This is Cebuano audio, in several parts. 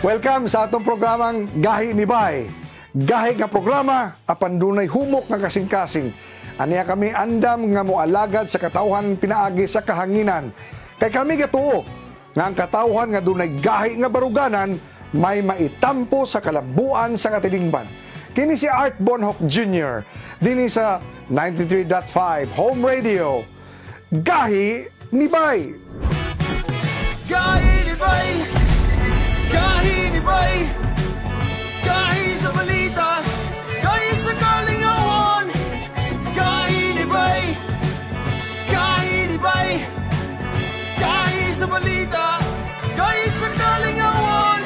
Welcome sa atong programang Gahi ni Bay. Gahi nga programa apan dunay humok nga kasing-kasing. Aniya kami andam nga moalagad sa katawhan pinaagi sa kahanginan. Kay kami gatuo nga ang katawhan nga dunay gahi nga baruganan may maitampo sa kalambuan sa katilingban. Kini si Art Bonhoc Jr. Dinhi sa 93.5 Home Radio. Gahi ni Bay. Gahi ni Bay! Gahi ni Bay! Gahi sa balita! Gahi sa kalingawan! Gahi ni Bay! Gahi ni Bay! Gahi sa balita! Gahi sa kalingawan!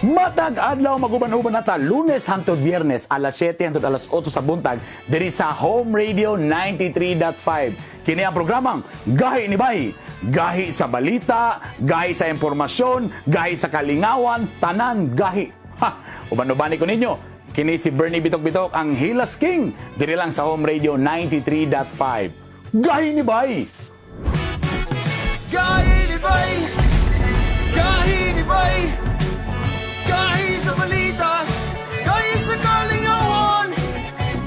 Matag adlaw maguban-uban nata Lunes hangtod Biyernes alas 7 hangtod alas 8 sa buntag diri sa Home Radio 93.5. Kini ang programang Gahi ni Bay. Gahi sa balita, gahi sa impormasyon, gahi sa kalingawan, tanan gahi. Ha, uban-ubani ko ninyo. Kini si Bernie Bitok Bitok ang Hilas King diri lang sa Home Radio 93.5. Gahi ni Bay. Gahi ni Bay! Gahi ni Bay! Gahi sa balita! Gahi sa kalingawan!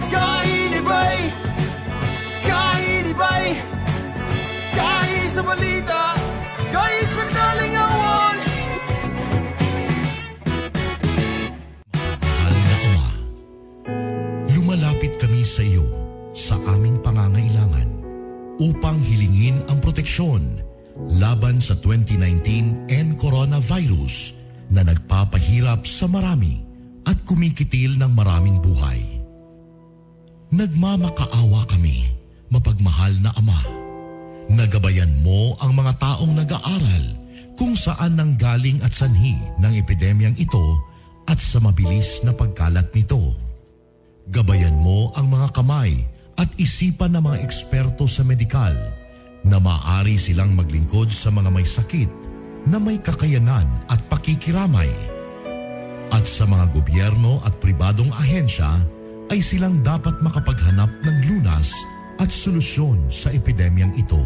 Gahi ni Bay! Gahi ni Bay! Gahi sa balita! Gahi sa kalingawan! Mahal na Ama, lumalapit kami sa iyo sa aming pangangailangan upang hilingin ang proteksyon laban sa 2019 N coronavirus na nagpapahirap sa marami at kumikitil ng maraming buhay. Nagmamakaawa kami, mapagmahal na Ama. Nagabayan mo ang mga taong nag-aaral kung saan nanggaling at sanhi ng epidemyang ito at sa mabilis na pagkalat nito. Gabayan mo ang mga kamay at isipan ng mga eksperto sa medikal na maaari silang maglingkod sa mga may sakit na may kakayanan at pakikiramay. At sa mga gobyerno at pribadong ahensya ay silang dapat makapaghanap ng lunas at solusyon sa epidemyang ito.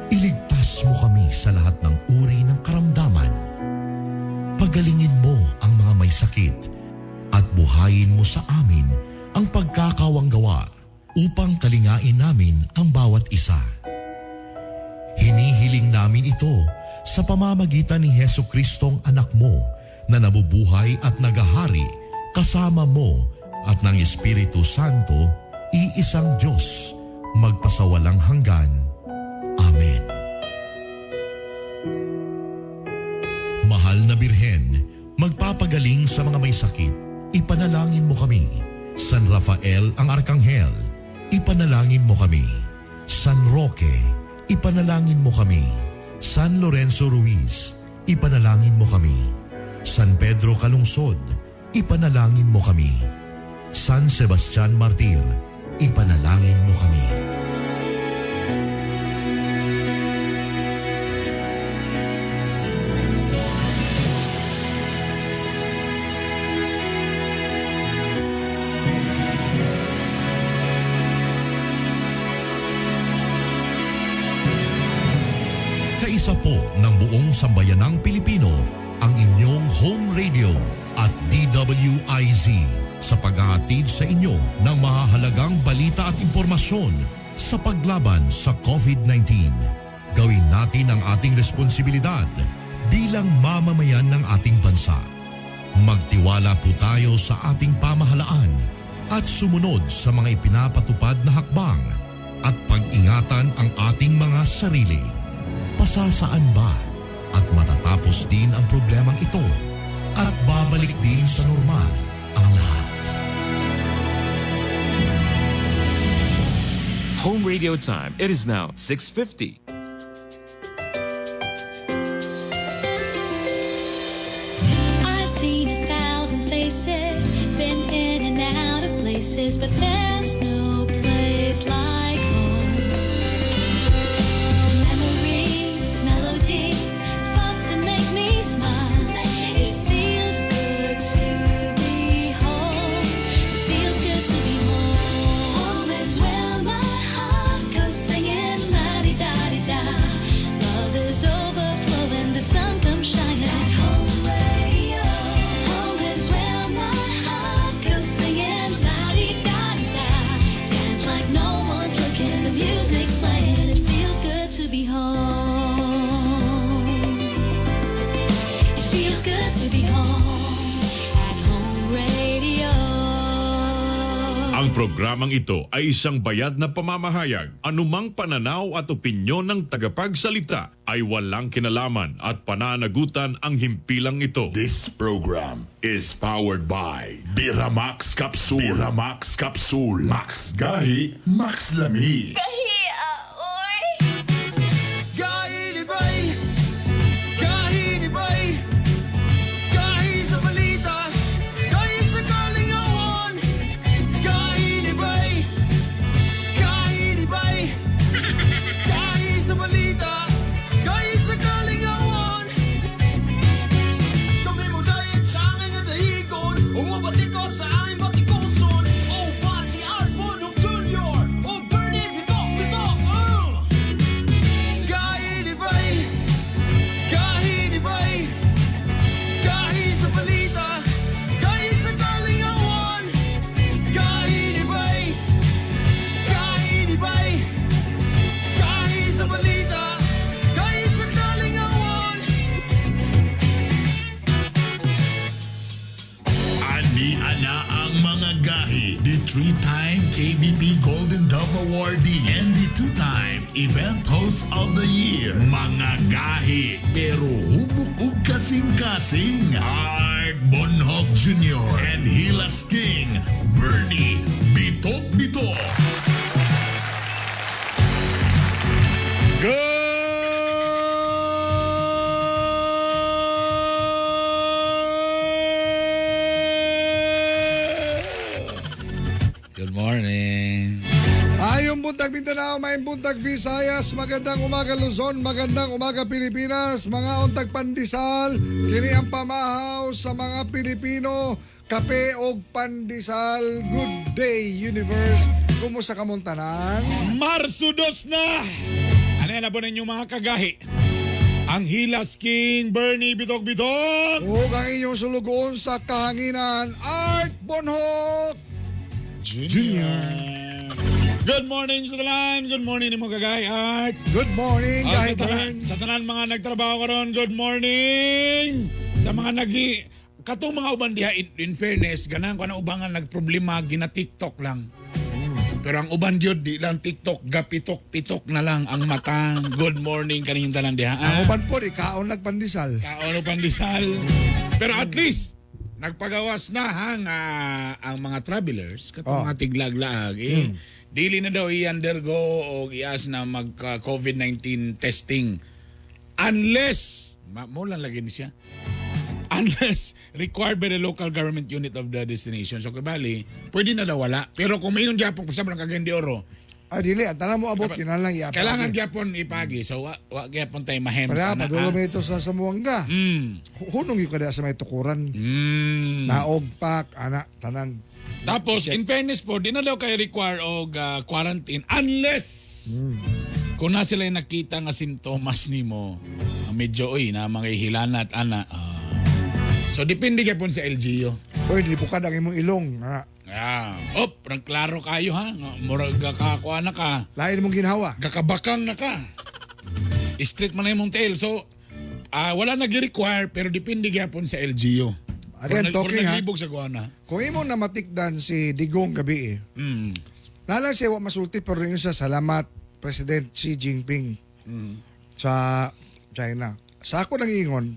Iligtas mo kami sa lahat ng uri ng karamdaman. Pagalingin mo ang mga may sakit at buhayin mo sa amin ang pagkakawanggawa upang kalingain namin ang bawat isa. Hinihiling namin ito sa pamamagitan ni Heso Kristong anak mo na nabubuhay at nagahari kasama mo at ng Espiritu Santo, iisang Diyos, magpasawalang hanggan. Amen. Mahal na Birhen, magpapagaling sa mga may sakit, ipanalangin mo kami. San Rafael ang Arkanghel, ipanalangin mo kami. San Roque, ipanalangin mo kami. San Lorenzo Ruiz, ipanalangin mo kami. San Pedro Calungsod, ipanalangin mo kami. San Sebastian Martir, ipanalangin mo kami. Kaisa po ng buong sambayanang Pilipino ang inyong home radio at DWIZ sa paghahatid sa inyo ng mahahalagang balita at impormasyon sa paglaban sa COVID-19. Gawin natin ang ating responsibilidad bilang mamamayan ng ating bansa. Magtiwala po tayo sa ating pamahalaan at sumunod sa mga ipinapatupad na hakbang at pag-ingatan ang ating mga sarili. Pasasaan ba at matatapos din ang problemang ito at babalik din sa normal ang lahat. Home radio time. It is now 6:50. I've seen 1,000 faces, been in and out of places, but there's no place like home. Memories, melodies, thoughts that make me smile. It feels good to be home. It feels good to be home. Home is where my heart goes singing la-di-da-di-da. Love is overflowing, the sun comes shining. Home radio. Home is where my heart goes singing la-di-da-di-da. Dance like no one's looking, the music's playing. It feels good to be home. It feels good to be home at home radio. Ang programang ito ay isang bayad na pamamahayag. Anumang pananaw at opinyon ng tagapagsalita ay walang kinalaman at pananagutan ang himpilang ito. This program is powered by Biramax Capsule. Biramax Capsule. Max Gahi, Max Lami. Gahi ni Bay, gahi ni Bay, gahi sa balita, gahi sa kalingawan. Gahi ni Bay, gahi ni Bay, gahi sa balita, gahi sa kalingawan. Kami mo dayat sa aming dahigon, umubatikot sa aming batikuson. Oh, Pati Art Bonong Jr., oh, Bernie Bitok Bitok, oh! Gahi ni Bay, gahi ni Bay, gahi sa balita, gahi sa kalingawan. Gahi ni Bay, gahi ni Bay, gahi sa balita, gahi sa kalingawan. Ani ana ang mga gahi. The three-time KBP Golden Dove Awardee and the two-time Event Host of the Year. Mga gahi, pero hubok ug kasing-kasing. Art Bonhoc Jr. and Hilas King, Bernie Bitok Bitok. Good morning. Ayong buntag Mindanao, maayong buntag Visayas, magandang umaga Luzon, magandang umaga Pilipinas, mga untag pandesal, kini ang pamahaw sa mga Pilipino, kape og pandesal. Good day universe. Kumusta kamong tanan? Marso 2 na! Ano na po ninyo mga kagahi? Ang Hilas King Bernie Bitok Bitok. Ug ang inyong sulugoon sa kahanginan, Art Bonhoc Junior. Good morning sa tanan. Good morning nimo kagay Art. Good morning, Ah, Gahi sa tanan, Bern. sa tanan mga nagtrabaho karon, good morning. Sa mga nagi katong mga uban diha in fairness, ganahan ko na uban nga nagproblema gina TikTok lang. Pero ang uban gyud di lang TikTok, gapitok-pitok na lang ang mata. Good morning kaninyong tanan diha. Ang Ah. uban po, ikaon nagpandisal. Kaon pandesal. Pero at least nagpagawas na ha nga ang mga travelers katong Oh. mga tiglag-laag eh, dili na daw i-undergo o ias na mag COVID-19 testing unless mo lang lagi ni siya unless required by the local government unit of the destination. So kabali, pwede na daw wala. Pero kung mayon gyapon kung sa mga Cagayan de Oro, Ay, dili, ang tanan mo abot, kinahanglan iapagi. kailangan gyapon ipagi. So wa gyapon tayo mahem Pareha, sana. padulong ah. ito sa Samuanga. Hunong yun kada sa may tukuran. Naog, pak, ana, tanan. Tapos, in fairness po, di na daw kayo require og quarantine unless kung na sila nakita nga simptomas nimo, medyo oy na mga hilanat ana. So depende kay pon sa LGU. Uy, di bukad ang imong ilong. Ana. Ah, op, rang klaro kayo ha. Nga, murag kakakuha na ka. Lain mong ginhawa. Kakabakang na ka. Street man na imong tail. So, wala nag-require pero depende gyapon sa LGU. Again, talking, kung ha? naglibog sa kuana. Kung imo na matikdan si Digong gabi eh, nalang siya wa masulti pero yun siya salamat President Xi Jinping sa China. Sa ako nang ingon,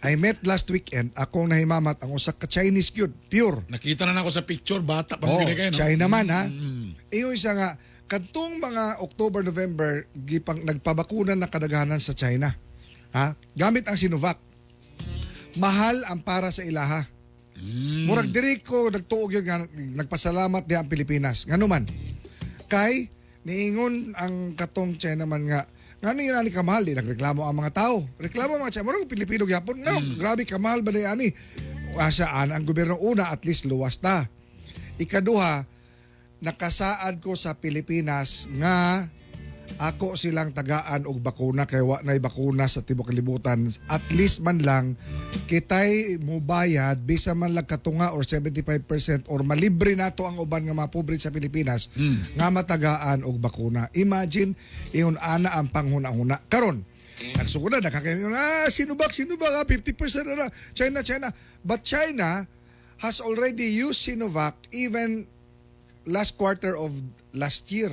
I met last weekend akong nahimamat ang usa ka Chinese gyud, pure. Nakita na nako sa picture, bata pa Oh, oh, kayo, no? China man ha. Ingon siya nga kadtong mga October, November gipang nagpabakuna na kadaghanan sa China. Ha? Gamit ang Sinovac. Mahal ang para sa ilaha. Murag diri ko nagtuog yun nga nagpasalamat diha ang Pilipinas. Ngano man? Kay niingon ang katong China man nga ngano yun ani kamahal di nagreklamo ang mga tao. Reklamo ang mga China, murag Pilipino gyapon. No, grabe kamahal ba ni ani? Asaan ang gobyerno una at least luwas ta. Ikaduha, nakasaad ko sa Pilipinas nga ako silang tagaan og bakuna kay wa nay bakuna sa tibuok kalibutan. At least man lang kitay mubayad bisa man lang katunga or 75% or malibre nato ang uban nga mga pobre sa Pilipinas nga matagaan og bakuna. Imagine ingon ana ang panghuna-huna karon. Nagsugod na nakakaingon, Sinovac, Sinovac, 50% na na. China, China. But China has already used Sinovac even last quarter of last year.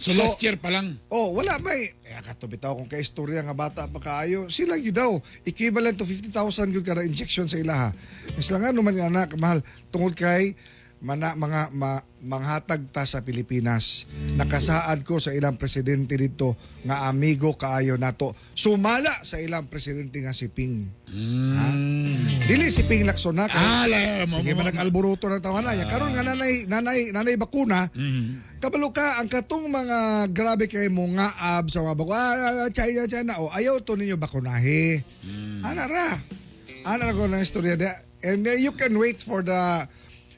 So, last year pa lang. Oh, wala may. Eh, katubitaw kung kaistorya nga bata pa kaayo. Sila gyud daw. Equivalent to 50,000 gyud kada injection sa ilaha. Sila nga naman nga anak mahal tungod kay mana mga manghatag ta sa Pilipinas. Nakasaad ko sa ilang presidente dito nga amigo kaayo nato. Sumala sa ilang presidente nga si Ping. Ha? Dili si Ping Lacson na kay sige man nag-alboroto ng tawanan niya. Karon nga nanay nanay nanay bakuna. Kabalo ka ang katong mga grabe kay mo nga ab sa mga bako. China China o ayaw to ninyo bakunahi. Ana ra. Ana ra ko na istorya dia. And you can wait for the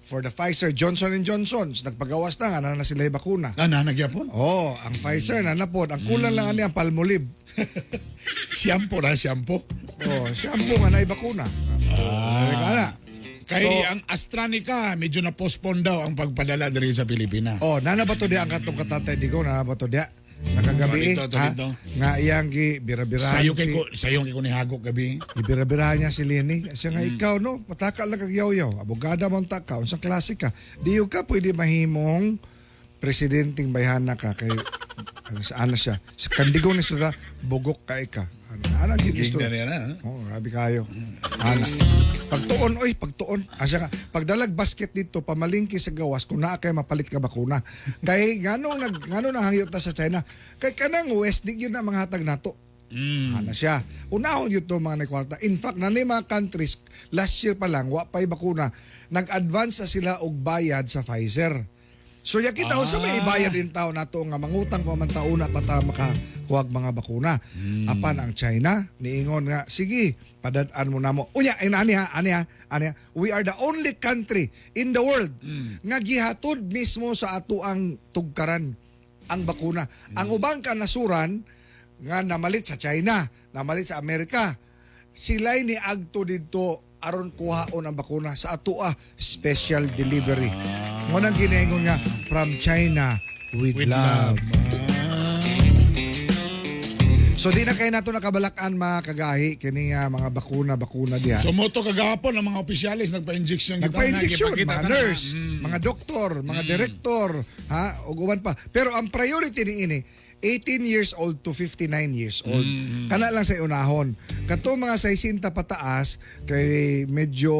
Pfizer Johnson and Johnson. Nagpagawas na nga na, na sila yung bakuna. Ah, nanagyapon? Oh, ang Pfizer na napod. Ang kulang lang ani ang Palmolive. Shampoo na, shampoo. Oh, shampoo nga na bakuna. Ah. Kay So- ang AstraZeneca, medyo na-postpone daw ang pagpadala diri sa Pilipinas. Oh, nana ba to diya ang katong katatay digo, nana ba to diya? Nakagabi Dito, dito, ha? dito. Nga iyang gi bira-birahan Sayo kay si ko, sayo kay ko ni Hagok gabi. gibira-birahan niya si Lenny. Siya nga ikaw no, pataka lang kag yaw-yaw. Abogada mo ang taka, unsang klase ka. Di yun ka pwede mahimong presidenteng bayhana ka kay ano, ano siya. Sa kandigo ni sila bugok ka ika. Ano, ana gyud Ging istorya. na niya na. Ha? Oo, grabe kayo. Ana. Pagtuon, oy, pagtuon. Asya ka, pagdalag basket dito, pamalingki sa gawas, kung naa kay mapalit ka bakuna. Kay ngano nanghangyo ta sa China. Kay kanang West, di yun na mga hatag nato. Ana siya. Unahon yun to mga nagkwarta. In fact, nanay mga countries, last year pa lang, wa pa'y bakuna, nag-advance na sila og bayad sa Pfizer. So yakita ah. Sa may ibayad din tao nato nga mangutang pa man tauna pa ta makakuhag mga bakuna. Apan ang China niingon nga sige padad-an mo namo. Unya ay ani ha ani ha ani ha. We are the only country in the world nga gihatod mismo sa ato ang tugkaran ang bakuna. Ang ubang kanasuran nga namalit sa China, Namalit sa Amerika. Sila'y ni agto didto aron kuhaon ang bakuna sa atoa, special delivery. Mo nang ginaingon nga from China with, With love. love. So di na kay nato nakabalak-an, mga kagahi, kini nga mga bakuna bakuna diha. So moto kagahapon ang mga opisyalis nagpa-injection kita na, Nagpa-injection, gipakita mga ta na. nurse, mga doktor, mga direktor, ha, ug uban pa. Pero ang priority ni ini 18 years old to 59 years old. Kana lang sa unahon. Kato mga 60 pataas kay medyo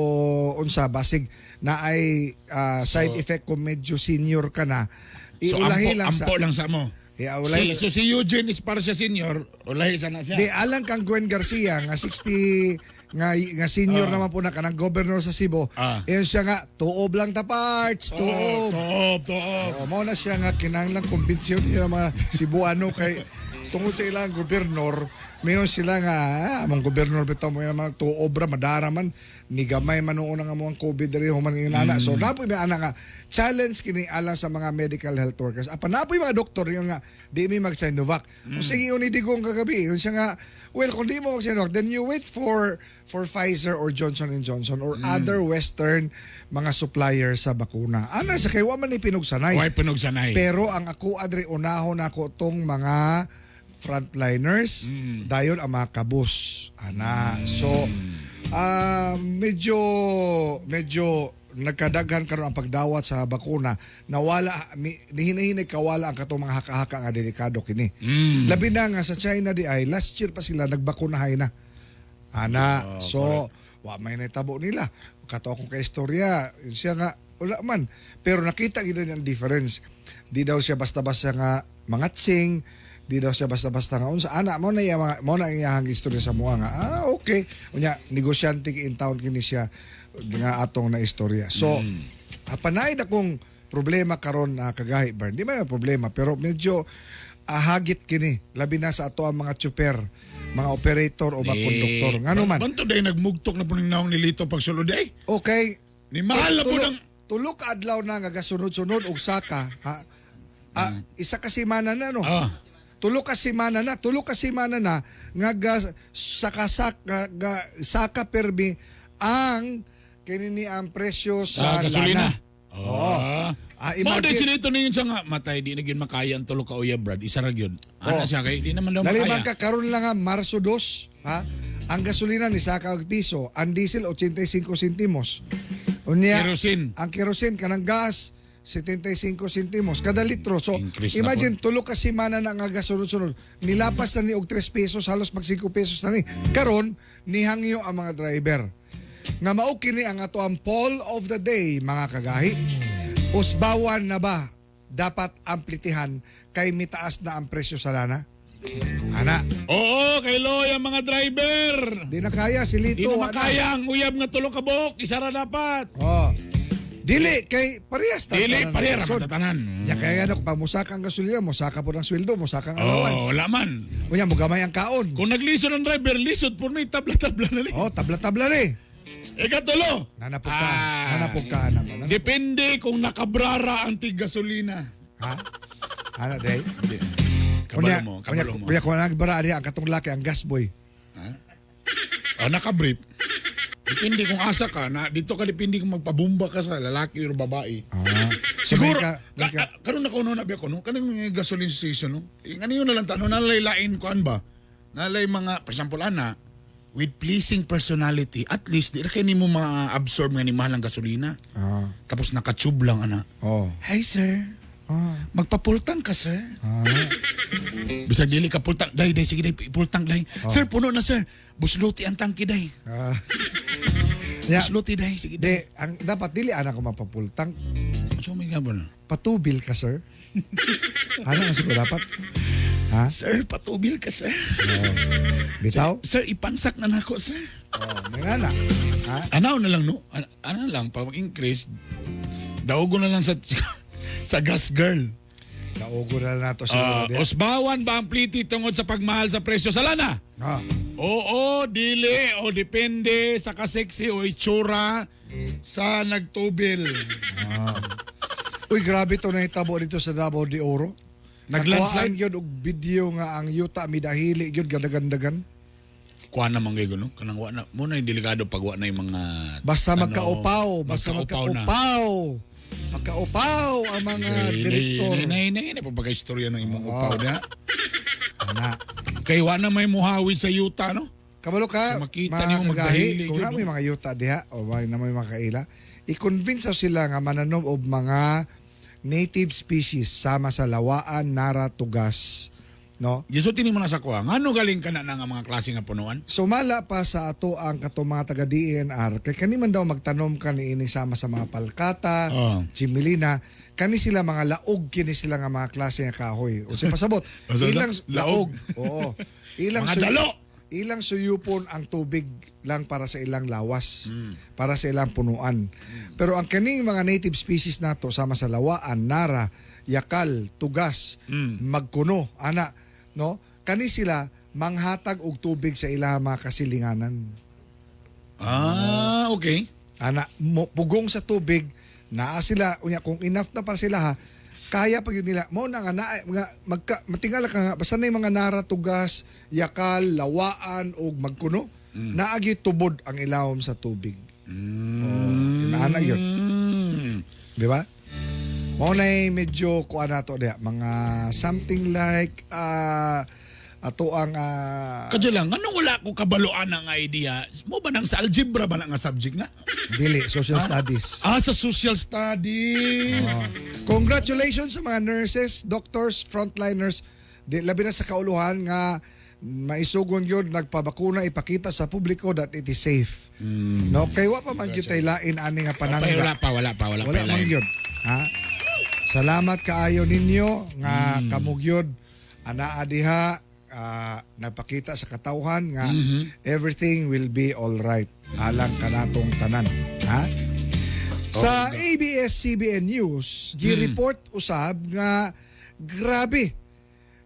unsa basig na ay side effect kung medyo senior ka na. So Iulahi ampo, lang sa ampo lang sa mo. Iulahi. Si, so si Eugene Esparcia Senior, ulahi sana siya. Di alang kang Gwen Garcia nga 60 nga senior naman po na kanang governor sa Cebu. Iyon siya nga tuob lang ta parts, tuob. Tuob, tuob. Oh, mao na siya nga kinahanglan kumbinsiyon niya mga Cebuano kay tungod sa ilang gobernador, mayon sila nga among gobernador bitaw mo yung mga tuob ra madara man ni gamay man noon ang among COVID diri human ng ana. So napoy may ana nga challenge kini alang sa mga medical health workers. Apan napoy mga doktor yun nga di mi mag Sinovac. Kung sige yun digong kagabi, yun siya nga, well, kung di mo mag Sinovac, then you wait for Pfizer or Johnson and Johnson or other western mga suppliers sa bakuna. Ana sa kay wa man ni pinugsanay. Way pinugsanay. Pero ang ako adre unahon ako tong mga frontliners, dayon ang mga kabus. Ana. So medyo medyo nagkadaghan karon ang pagdawat sa bakuna, nawala nihinahinay kawala ang katong mga haka-haka nga delikado kini. Labi na nga sa China di ay last year pa sila nagbakunahay na. Ana, so wa may naitabo nila. Kato akong kaistorya, yun siya nga wala man. Pero nakita gid ang difference. Di daw siya basta-basta nga mangatsing, di daw siya basta-basta nga unsa. Ana, mo na iya mo na iyahang istorya sa mua nga. Ah, okay. Unya negosyante in town kini siya nga atong na istorya. So, panay na kong problema karon na kagahi Bern. Di man problema pero medyo hagit kini labi na sa ato ang mga tsuper, mga operator o mga konduktor. Ngano man. Banto day nagmugtok na po ning naong nilito pagsulod ay. Okay. Ni mahal na po ng tulo ka adlaw na nga gasunod-sunod og saka, ha. Ah, isa ka semana na no. Tulo ka semana na nga ga, saka saka ga, saka permi ang kini ni ang presyo sa gasolina. lana. Oo. Ah, Mao day imagine, sinito ninyo siya nga matay di na gyud makaya ang tulo ka uyab brad. Isa ra gyud. Ana Oh. siya kay di naman daw Dali man makaya. ka karon lang nga Marso 2, ha? Ang gasolina ni saka og piso, ang diesel 85 centimos. Unya, Kerosene. ang kerosene kanang gas 75 centimos kada litro. So Increase na imagine tulo ka semana na nga gasunod-sunod. Nilapas na ni og 3 pesos, halos mag 5 pesos na ni. Karon nihangyo ang mga driver. Nga mao kini ang ato ang poll of the day, mga kagahi. Usbawan na ba dapat amplitihan kay mitaas na ang presyo sa lana? Ana, Oo, kay Loy ang mga driver. di na kaya si Di Lito. na ana. makaya ang uyab nga tulo ka buhok, isa ra dapat. Oh. Dili kay parehas ta. Dili tanan pareha ra ang man tatanan. Ya kaya ano kung musaka ang gasolina, musaka po ng sweldo, musaka ang Oh, allowance. wala man. Unya mo gamay ang kaon. Kung naglisod ang driver, lisod por mi tabla-tabla na li. Oh, tabla-tabla ni. Ikatulo. Nanapog ka. Nanapog ka ana ba? Depende kung nakabrara ang tig gasolina. Ha? Ana day. Kabalo mo, kabalo mo. Unya kung nagbara diha ang katong laki ang gas boy. Ah, nakabrief. Depende kung asa ka na dito ka, depende kung magpabumba ka sa lalaki o babae. Ah. Siguro So, may ka- may karon na kuno na biya ko no kanang mga gasoline station no. Eh, Ngano yun na lang tanong nalay lain kuan ba? Nalay mga, for example ana with pleasing personality, at least di ra kay nimo ma-absorb nga ni mahal ang gasolina. Ah. Tapos nakatube lang ana. Oh. Hi sir. Ah. Magpapultang ka sir. Ah. Bisag dili ka pultang, day day sige day pultang day. Oh. Sir puno na sir. Busluti ang tangki day. Ah. Ya, Busluti day sige di day. ang dapat dili ana ko mapapultang. So may gabon. Patubil ka, sir. Ano ang siguro dapat? Ha? Sir, patubil ka sir. Bitaw? Sir, ipansak na nako sir. Oh, may nana. Ha? Anaw na lang no. Ana lang pa mag-increase. Daugo na lang sa sa gas girl. Naugo na lang nato siguro diha. Osbawan ba ang pliti tungod sa pagmahal sa presyo sa lana? Ah. Oo, dili o depende sa kaseksi o itsura sa nagtubil. Uy, grabe to nahitabo dito sa Davao de Oro. Naglandslide? Nakuhaan gyud og video nga ang yuta midahili gyud gadagandagan. Kuha naman kayo, no? Kanang wa na, mo na yung delikado pag wa na yung mga Basta ano, magkaupaw, basta magkaupaw na. magkaupaw. Magkaupaw ang mga direktor. Nay, nay, nay, pagka-istorya ng imong upaw niya. Ana. Kay wa na may muhawi sa yuta, no? Kabalo ka, So, makita mga nimo kagahi, magdahili kung yun, na no? may mga yuta diha o may na may mga kaila, i-convince daw sila nga mananom og mga native species sama sa lawaan, nara, tugas, no? Gisutin mo na sa kuha. Ngano galing ka na nga mga klase nga punuan? Sumala pa sa ato ang katong mga taga DNR kay kani man daw magtanom kani ini sama sa mga palkata, Oo. chimilina, kani sila mga laog kini sila nga mga klase nga kahoy. O sa pasabot, O sa- ilang laog. laog. Oo. Ilang Mga dalo! Ilang suyupon ang tubig lang para sa ilang lawas, para sa ilang punuan. Pero ang kaning mga native species nato sama sa lawaan, nara, yakal, tugas, magkuno, ana, no? Kani sila manghatag og tubig sa ilang mga kasilinganan. Ah, okay. Ana, mo, pugong sa tubig, naa sila, unya kung enough na para sila ha, kaya pag yun nila. Mao na nga na nga magka, matingala ka nga basta na yung mga nara tugas, yakal, lawaan og magkuno, naagi tubod ang ilawom sa tubig. Oh, inaana yun. Di ba? Mao na medyo kuan nato diha, mga something like ato ang Kadyo lang, anong wala ko kabaloan ang idea? Mo ba nang sa algebra ba na nga subject na? Dili social studies. Ah, sa social studies. Congratulations sa mga nurses, doctors, frontliners. Di, labi na sa kauluhan nga maisugon yun, nagpabakuna, ipakita sa publiko that it is safe. No, kay wa pa man gyud tay lain ani nga Pa, wala panangga. pa, wala pa, wala, Wala pa. man gyud. Ha? Salamat kaayo ninyo nga kamo gyud anaa diha napakita sa katawhan nga everything will be all right alang kanatong tanan. Ha? Sa ABS-CBN News, gi-report usab nga grabe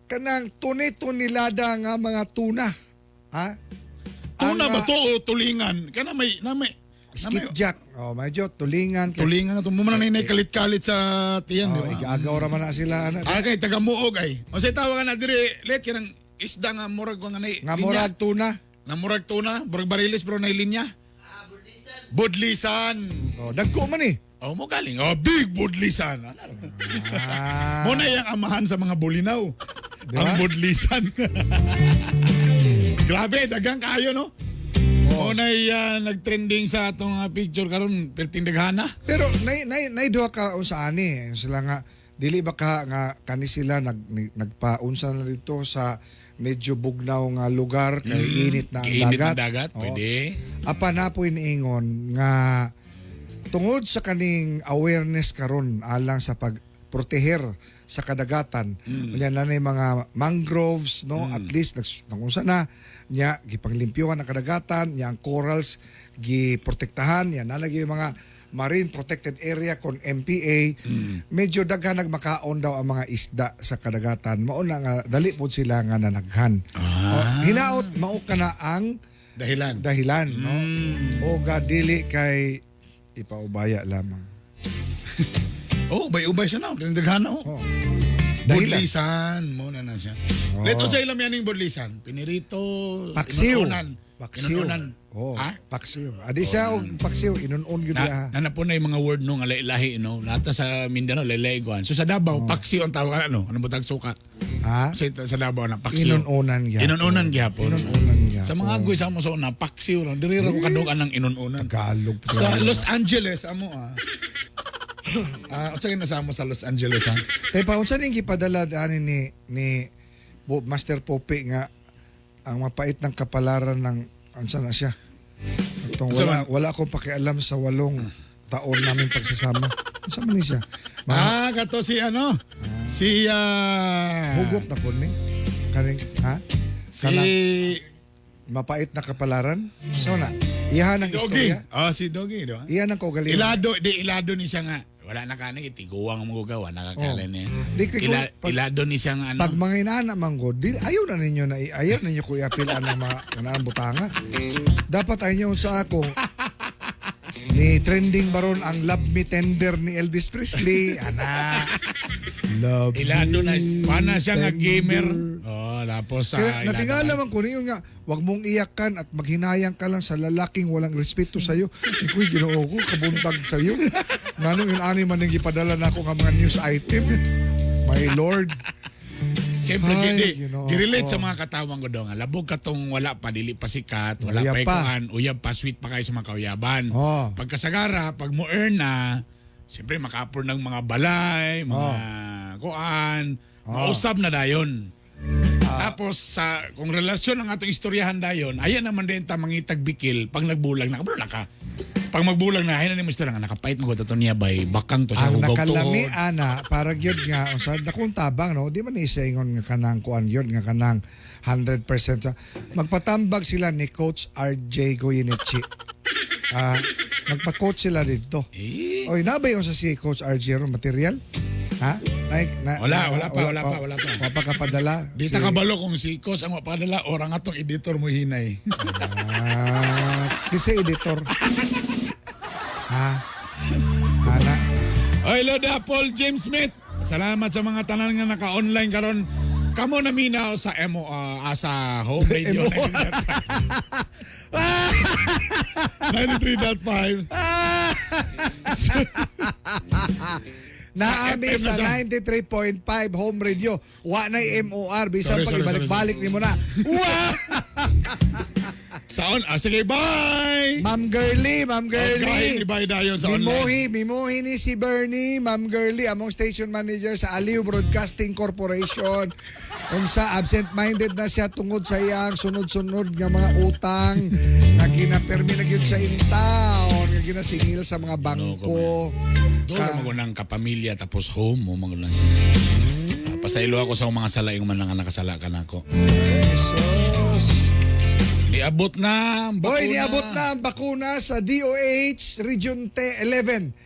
kanang tuni-tunilada nga mga tuna. Ha? Tuna Ang, ba to o tulingan? Kana may, na may, na may, Skipjack. Oh, medyo tulingan. tulingan to. Mo man na kalit-kalit sa tiyan, di Oh, ba? igaagaw ra man na sila ana. Ah, kay taga Muog ay. O say tawag na dire, let kanang isda nga murag ko nga nay. Nga murag tuna. Nga murag tuna, murag barilis pero nay linya. Budlisan. Oh, dagko man eh. Oh, mo galing. Oh, big budlisan. Ah, Mo na yang amahan sa mga bulinaw. Di ba? Ang budlisan. Grabe, dagang kayo no. Oh. Mo na nagtrending sa atong picture karon perting daghana. Pero nay nay nay duha ka unsa ani sila nga dili ba ka nga kani sila nagpaunsa na dito sa medyo bugnaw nga lugar kay init na ang Init dagat. na dagat, Oo. pwede. Apa na po iniingon nga tungod sa kaning awareness karon alang sa pagproteher sa kadagatan. Unya na nay mga mangroves no, at least nagunsa na nya gipanglimpyuhan ang kadagatan, nya ang corals giprotektahan, nya nalagay yung mga marine protected area kon MPA. Medyo daghan nagmakaon daw ang mga isda sa kadagatan. Mao na nga dali pod sila nga nanaghan. O, hinaot mao ka na ang Dahilan. dahilan no o ga dili kay ipaubaya lamang. Oh, ubay-ubay siya na. Perting daghana oh. Oh. Dahilan. Budlisan mo na na siya. Oo. Leto sa ilam yaning budlisan. Pinirito, Paksiw. inununan. Paksiw. Inununan. Oh, Ha? paksiw. Adi siya og paksiw inunon gyud Na, niya. na po na yung mga word no nga lahi no. Nata sa Mindanao lahi kuan. So sa Davao paksiw ang tawag ano, ano butag suka. Ha? Sa Davao na paksiw. Inununan gyapon. Inununan gyapon. Inununan gyapon. Sa mga agoy sa amo sa una paksiw ra. Diri ra ko kadugan ng inununan. Tagalog pa. Sa Los Angeles amo ah. Ah, unsa kay nasa amo sa Los Angeles ah? Eh pa unsa ning gipadala ani ni Master Pope nga ang mapait ng kapalaran ng unsa na siya. Atong Unsa wala man? wala akong pakialam sa 8 taon namin pagsasama. Unsa man ni siya? Mga Ah, kato si ano? Si hugot na po ni. Kaning ha? Si Kanang mapait na kapalaran. So na, iyahan ang Doggy. istorya. Ah, si Doggy, di ba? Iyahan ang kaugalingon. Ilado, di ilado ni siya nga. Wala na ka na, itiguang mo gawa, nakakala Oh. niya. Di kay kung- Ilado ni siya nga ano. Pag mga inaana man ko, di, ayaw na ninyo na ayaw ninyo ko iapilan ng mga kanang butanga. Dapat ay nyo sa ako ni trending baron ang Love Me Tender ni Elvis Presley. Ana. Love Ilado na, me pana siya nga gamer. tender. Oh, tapos sa Kaya ilado natingala na. man ko niyo nga, wag mong iyakan at maghinayang ka lang sa lalaking walang respeto sa iyo. Ikoy Ginoo ko kabuntag sa iyo. Nganong yun ani man ning gipadala nako nga mga news item. My Lord. Siyempre, Ay, gidi, Ginoo girelate ko. sa mga katawang ko daw nga. Labog ka tong wala pa, dili pa sikat, wala Uyab pa pa. ikuan, uyab pa, sweet pa kayo sa mga kauyaban. Oh. Pagkasagara, pag mo earn na, siyempre makaapor ng mga balay, mga kuan, mausab na dayon. Tapos sa kung relasyon ang atong istoryahan dayon, ayan naman din ta mangitag bikil pag nagbulag na kabalo na ka. Pag magbulag na ayan na nimo istorya nga nakapait mo to niya bay bakang to sa Ang hugaw nakalami tuhod. ana para gyud nga unsa dakong tabang no di man isa ingon nga kanang kuan gyud nga kanang 100% magpatambag sila ni coach RJ Goyenichi. Ah, magpa-coach sila dito. Eh. Oy, nabay unsa si coach RJ ron material? Ha? Na, Wala, wala pa, wala pa, wala pa. Wala pa kapadala. Di ta kabalo kung si Kos ang mapadala or ang atong editor mo hinay. Ah, kasi editor. Ha? Ana. Oy, Loda, Paul James Smith. Salamat sa mga tanan nga naka-online karon. Kamo na minaw sa MO sa Home Radio 93.5. Naami FM sa na siya. 93.5 Home Radio. Wa na MOR. Bisan Sorry, pag sorry, ibalik-balik nimo na. Wa! Sa on, sige, bye! Ma'am Girly, Ma'am Okay, Girly. bye dayon sa online. Mimuhi, mimuhi ni si Bernie, Ma'am Girly, among station manager sa Aliw Broadcasting Corporation. Unsa absent-minded na siya tungod sa iyang sunod-sunod nga mga utang nga ginapermi na gyud sa in town, nga ginasingil sa mga bangko. Doon ka, magunang kapamilya tapos home mo magunang siya. Pasaylo ako sa mga sala yung man nga nakasala ka nako. Jesus. Niabot na ang bakuna. Hoy, niabot na ang bakuna sa DOH Region 11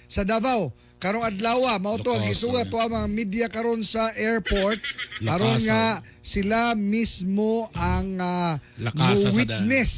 sa Davao. Karong adlaw, mao to ang Lakasan. gisugat to ang mga media karon sa airport. Aron Lakasan. nga sila mismo ang Lakasa sa da- witness.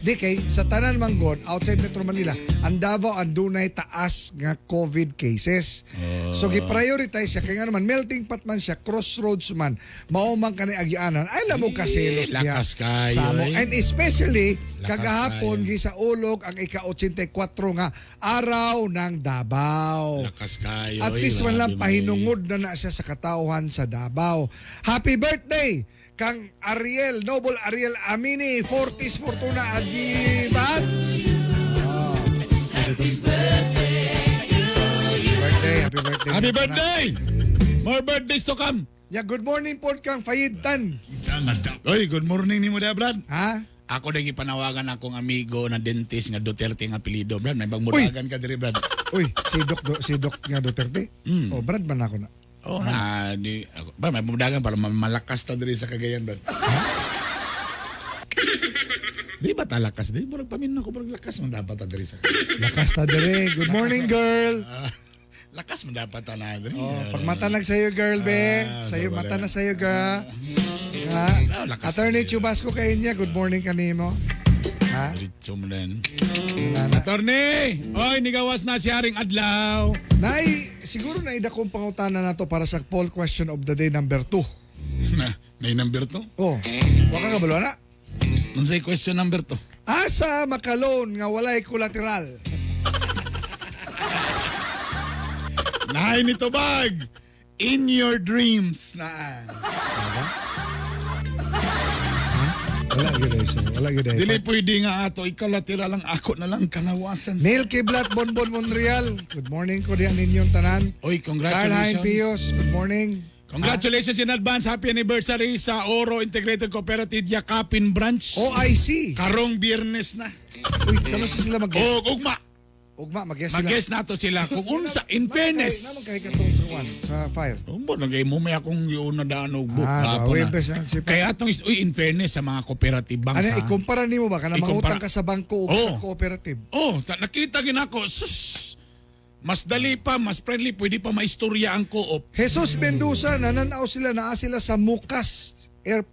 Di kay sa tanan man god outside Metro Manila, ang Davao ang dunay taas nga COVID cases. So gi-prioritize siya kay nga naman melting pot man siya, crossroads man, mao man kani agianan. Ay lamo kaselos niya. Lakas kayo, Sa amo. eh. And especially Lakas kagahapon kayo. gisaulog ang ika-84 nga araw ng Davao. Lakas kayo. At eh, least man lang grabe man, eh. pahinungod na na siya sa katauhan sa Davao. Happy birthday kang Ariel, Noble Ariel Amini, Fortis Fortuna Agibat. Oh. Happy birthday, happy birthday. Happy birthday! More birthdays to come. Yeah, good morning po kang Fayid Tan. Oy, good morning nimo da, Brad. Ha? Ako na gipanawagan akong amigo na dentist nga Duterte nga apelyido, Brad. May bangmudagan ka diri, Brad. Uy, si Doc nga Duterte. Oh, Brad man ako na. Oh, na di ako, Brad, may bangmudagan para malakas ta diri sa Cagayan, Brad. Di ba talakas? Di murag pamin ako murag lakas man dapat ta diri sa Cagayan. Lakas ta dire. Good morning, girl. Lakas man dapat ta na diri. Oh, pagmata lang sa'yo, girl, be. Ah, Sa'yo, so mata wala. na sa'yo, girl. Ha? Ah, lakas Attorney na yun. Chubasco kayo niya. Good morning kanimo. Ha? Diretso mo na. Nana. Attorney! Oy, nigawas na si Haring Adlaw. Nay, siguro na idakong pangutana na to para sa poll question of the day number 2. Na, may number to? Oh, waka ka balo na. Unsay question number to? Asa makalon nga walay kolateral? Naay nito bag. In your dreams na. Wala gyud ay sir. Wala gyud ay. Dili pwede nga ato ikaw latira lang ako na lang kanawasan. Neil Kiblat Bonbon Monreal. Good morning ko diyan ninyong tanan. Oy, Carl Hein congratulations. Pios, good morning. Congratulations in advance. Happy anniversary sa Oro Integrated Cooperative Yakapin Branch. OIC. Karong Biyernes na. Uy, kano sa sila mag-guest? O ugma. Ugma, mag-guest sila. Mag-guest nato sila kung unsa in fairness. Naman kay katong sa kwan, sa fire. Umbo na kay mo may akong yun na daan og book. Ah, sa Hapon na. Webes, ah, Kaya atong uy, in fairness sa mga cooperative banks. Ano, ha? ikumpara nimo ba kana Ikumpara. mangutang ka sa bangko o sa Oh. cooperative? Oh, nakita ginako. Sus. Mas dali pa, mas friendly, pwede pa maistorya ang co-op. Jesus Mendoza, nananaw sila, naa sila sa Mukas Air,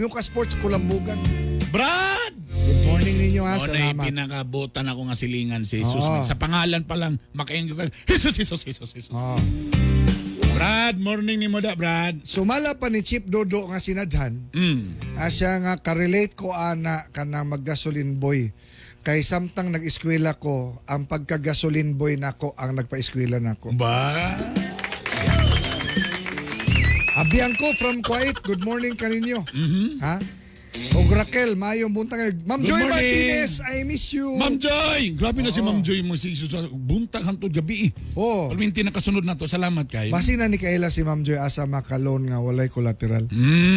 Mukas Sports Kulambugan. Brad! Good morning ninyo ha, Oh, na salamat. pinakabutan ako nga silingan si Jesus. Oo. Sa pangalan pa lang, makainggo ka, Jesus, Jesus, Jesus, Jesus. Oh. Brad, morning ni mo da, Brad. Sumala pa ni Chief Dodo nga sinadhan. Asya nga karelate ko ana kanang maggasolin boy. Kay samtang nag-eskwela ko, ang pagkagasolin boy nako ang nagpa-eskwela nako. Ba? Abiang ko from Kuwait, good morning kaninyo. Ha? Og Raquel, maayong buntag. Ma'am Good Joy morning. Martinez, I miss you. Ma'am Joy! Grabe na si Ma'am Joy mo si buntag hantod gabi. Oh. Palminti na kasunod na to. Salamat kay. Basi na ni Kaila si Ma'am Joy asa makalon nga walay collateral.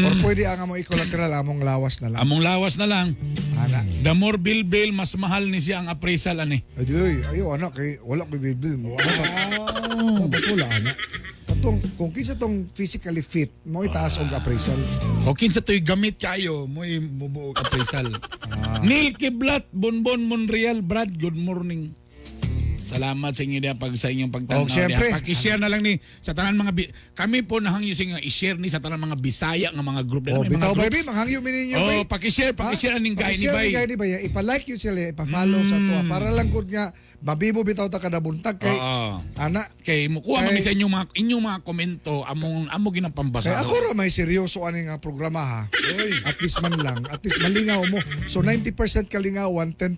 Or pwede ang amo i-collateral among lawas na lang. Among lawas na lang. Ana. The more bill bill, mas mahal ni siya ang appraisal ani. Ay, di, ayo anak kay wala koy bilbil mo. Wow. Dapat wala anak. Katong kung kinsa tong physically fit, mo itaas og appraisal. O kinsa to'y gamit kayo, mo'y mubuo appraisal. Neil Kiblat, Bonbon Monreal, Brad, good morning. Salamat sa inyo diha pag sa inyong pagtanaw. Oh, syempre. diha. Paki-share na lang ni sa tanan mga kami po nahangyo sa inyo i-share ni sa tanan mga Bisaya nga mga group. Oh, May mga bitaw groups. baby, manghangyo mi ninyo Oh, bay. paki-share, paki-share aning gay ni Paki-share bay. ni gay ni bay. Ipa-like yun sila, ipa-follow sa tuwa para lang gud nga mabibo bitaw ta kada buntag kay Oo. ana. Kay mukuha Kay- kami sa inyong mga komento among amo ginampambasa. Kay ako ra may seryoso ani nga programa ha. At least man lang, at least malingaw mo. So 90% kalingawan, 10%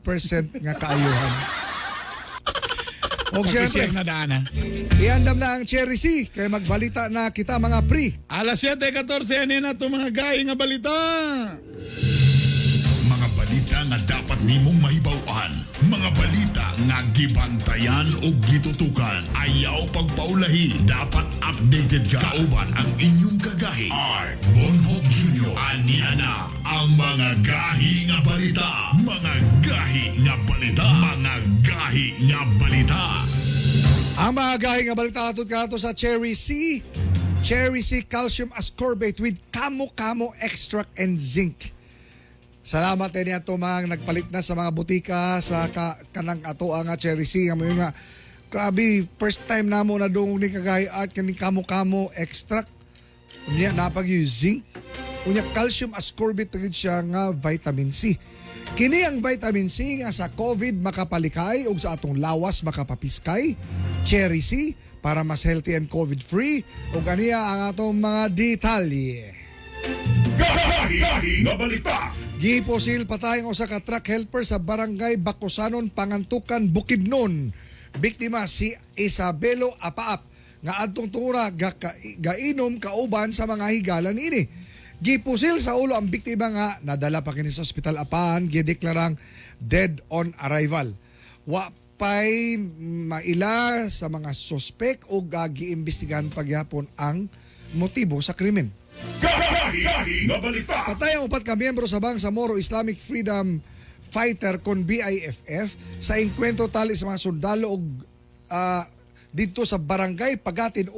nga kaayuhan. Og Paki-share syempre, na daan ha. iandam na ang Cherry C kay magbalita na kita mga pre. Alas 7:14 ani na to mga gay nga balita. Mga balita nga dapat nimong mahibaw-an. Mga balita nga gibantayan o gitutukan. Ayaw pagpaulahi. Dapat updated ka. Kauban ang inyong kagahi. R. Bonhoc Jr. Ania na ang mga gahi nga balita. Mga gahi nga balita. Mga gahi nga balita. Ang mga gahi nga balita atud kato sa Cherry C. Cherry C Calcium Ascorbate with Kamo-Kamo Extract and Zinc. Salamat din ato mga nagpalit na sa mga butika sa kanang ato ang nga Cherry C nga mo nga grabe first time namo na dungog ni kagahi at kani Kamo-Kamo Extract. Unya napag yung zinc. Unya calcium ascorbate na gyud siya nga vitamin C. Kini ang vitamin C nga sa COVID makapalikay ug sa atong lawas makapapiskay. Cherry C para mas healthy and COVID free ug aniya ang atong mga detalye. Gahi nga balita. Giposil patay ang usa ka truck helper sa barangay Bacosanon, Pangantukan, Bukidnon. Biktima si Isabelo Apaap nga adtong tungura gainom kauban sa mga higala niini. Gipusil sa ulo ang biktima nga nadala pa kini sa ospital apan gideklarang dead on arrival. Wa pay maila sa mga sospek o giimbestigahan pagyapon ang motibo sa krimen. Gahi nga balita. Patay ang upat ka miyembro sa Bangsamoro Islamic Freedom Fighter kon BIFF sa engkwentro tali sa mga sundalo og didto sa barangay Pagatin 1,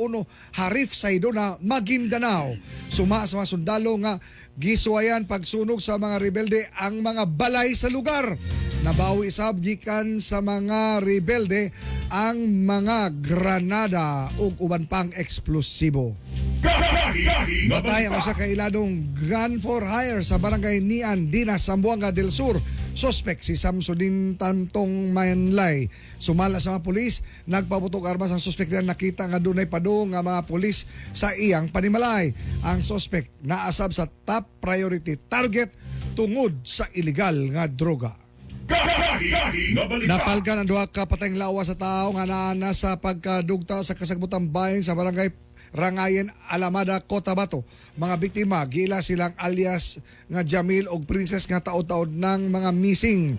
Harif Saidona, Maguindanao. Suma sa mga sundalo nga gisuwayan pagsunog sa mga rebelde ang mga balay sa lugar. Nabawi sab gikan sa mga rebelde ang mga granada ug uban pang eksplosibo. Gahi nga Patay ang balita. usa ka iladong gun for hire sa barangay Nian, Dinas, Zamboanga del Sur. Suspect si Samsudin Tantong Manlay. Sumala sa mga pulis, nagpaputok armas ang suspect na nakita nga dunay padung nga mga pulis sa iyang panimalay. Ang suspect naasab sa top priority target tungod sa illegal nga droga. Gahi nga balita. Napalkan ang duha ka patayng lawas sa tao nga naa sa pagkadugta sa kasagbutan bahin sa barangay Rangayen, Alamada, Cotabato. Mga biktima, gila silang alias nga Jamil og Princess nga taod-taod ng mga missing.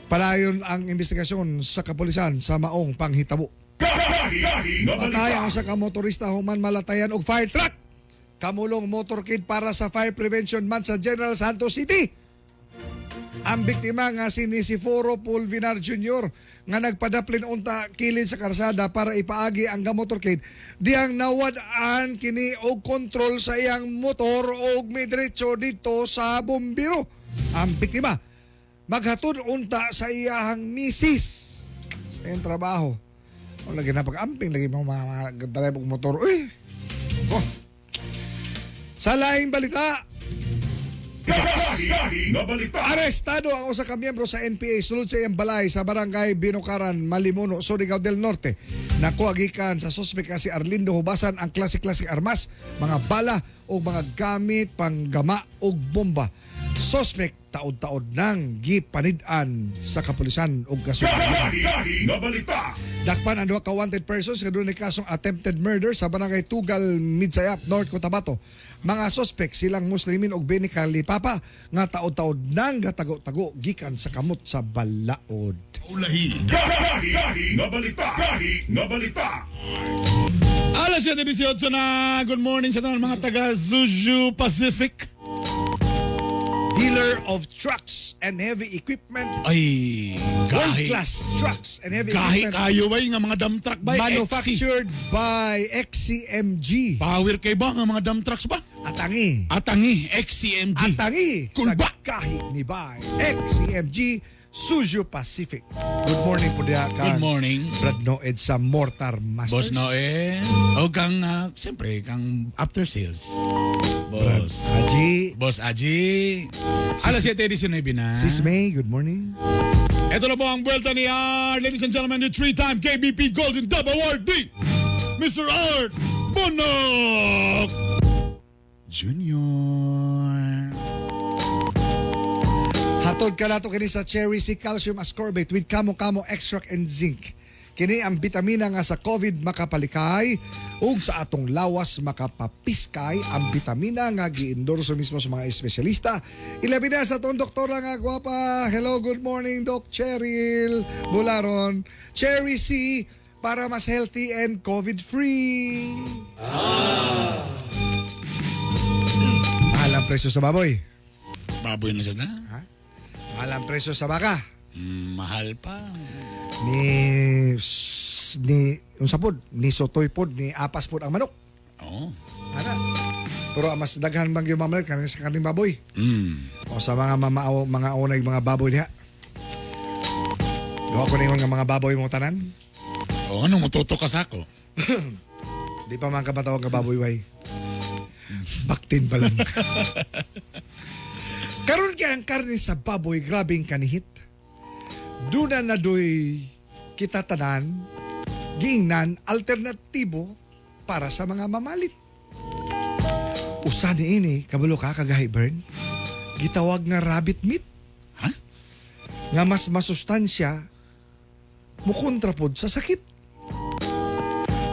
Palayon ang investigasyon sa kapulisan sa maong panghitabo. Gahi nga balita. Patay ang usa ka motorista human malatayan og fire truck. Kamulong motorcade para sa Fire Prevention Month sa General Santos City. Ang biktima nga si Nisiforo Pulvinar Jr. nga nagpadaplin unta kilid sa karsada para ipaagi ang motorcade diyang nawad-an kini og kontrol sa iyang motor og midiretso dito sa bumbiro. Ang biktima maghatod unta sa iyahang misis sa iyang trabaho. O lagi na pag-amping lagi mo mga drive og motor. Uy! Oh. Sa laing balita, Gahi Gahi nga balita. Arestado ang usa ka miyembro sa NPA sulod sa iyang balay sa barangay Binukaran, Malimuno, Surigao del Norte. Nakuha gikan sa suspek nga si Arlindo Hubasan ang klase-klaseng armas, mga bala o mga gamit panggama og bomba. Suspek taod-taod nang gipanid-an sa kapulisan og kasuhan. Gahi nga balita. Dakpan ang duha ka wanted persons nga dunay kasong attempted murder sa barangay Tugal, Midsayap, North Cotabato. Mga suspect silang Muslimin og Beni Kalipapa nga taod-taod nang gatago-tago gikan sa kamot sa balaod. Ulahi. Gahi nga balita. Gahi nga balita. Alas 7:18 na. Good morning sa tanan mga taga Zuju Pacific. Dealer of trucks and heavy equipment. Ay, gahi. World-class trucks and heavy Gahi equipment. kayo bay nga mga dump truck bay. Manufactured by XCMG. Power kay ba nga mga dump trucks ba? Atangi. Atangi, XCMG. Atangi Kulba. sa gahi ni Bay. XCMG Suju Pacific. Good morning po diha kang Good morning. Brad Noed sa Mortar Masters. Boss Noe. O kang, siyempre, kang after sales. Boss. Haji. Boss Aji. Alas 7:19 na. Sis May, good morning. Ito na po ang buwelta ni Art. Ladies and gentlemen, the three-time KBP Golden Dove Awardee, Mr. Art Bonok Jr. Hatod ka nato kini sa Cherry C Calcium Ascorbate with Kamo-Kamo Extract and Zinc. Kini ang bitamina nga sa COVID makapalikay ug sa atong lawas makapapiskay ang bitamina nga giendorso mismo sa mga espesyalista. Ilabi na sa atong doktora nga gwapa. Hello, good morning Doc Cheryl Bularon. Cherry C para mas healthy and COVID-free. Mahal ang presyo sa baboy. Baboy na siya na. Mahal ang presyo sa baka. Mahal pa. Ni ni unsa pod, ni sotoy pod, ni apas pod ang manok. Oo. Ana. Pero ang mas daghan bang yung mamalit kaning sa kaning baboy. O sa mga mamao, mga unay mga baboy diha. Gawa ko ningon nga mga baboy mo tanan. O, ano mututo ka sa ako? Di pa man ka matawag nga baboy way. Baktin pa lang. Karon kay ang karne sa baboy grabing kanihit. Duna na doy kita tanan giingnan alternatibo para sa mga mamalit. Usa ni ini kabalo ka kagahi Bern. Gitawag nga rabbit meat. Ha? Nga mas masustansya mukontra pod sa sakit.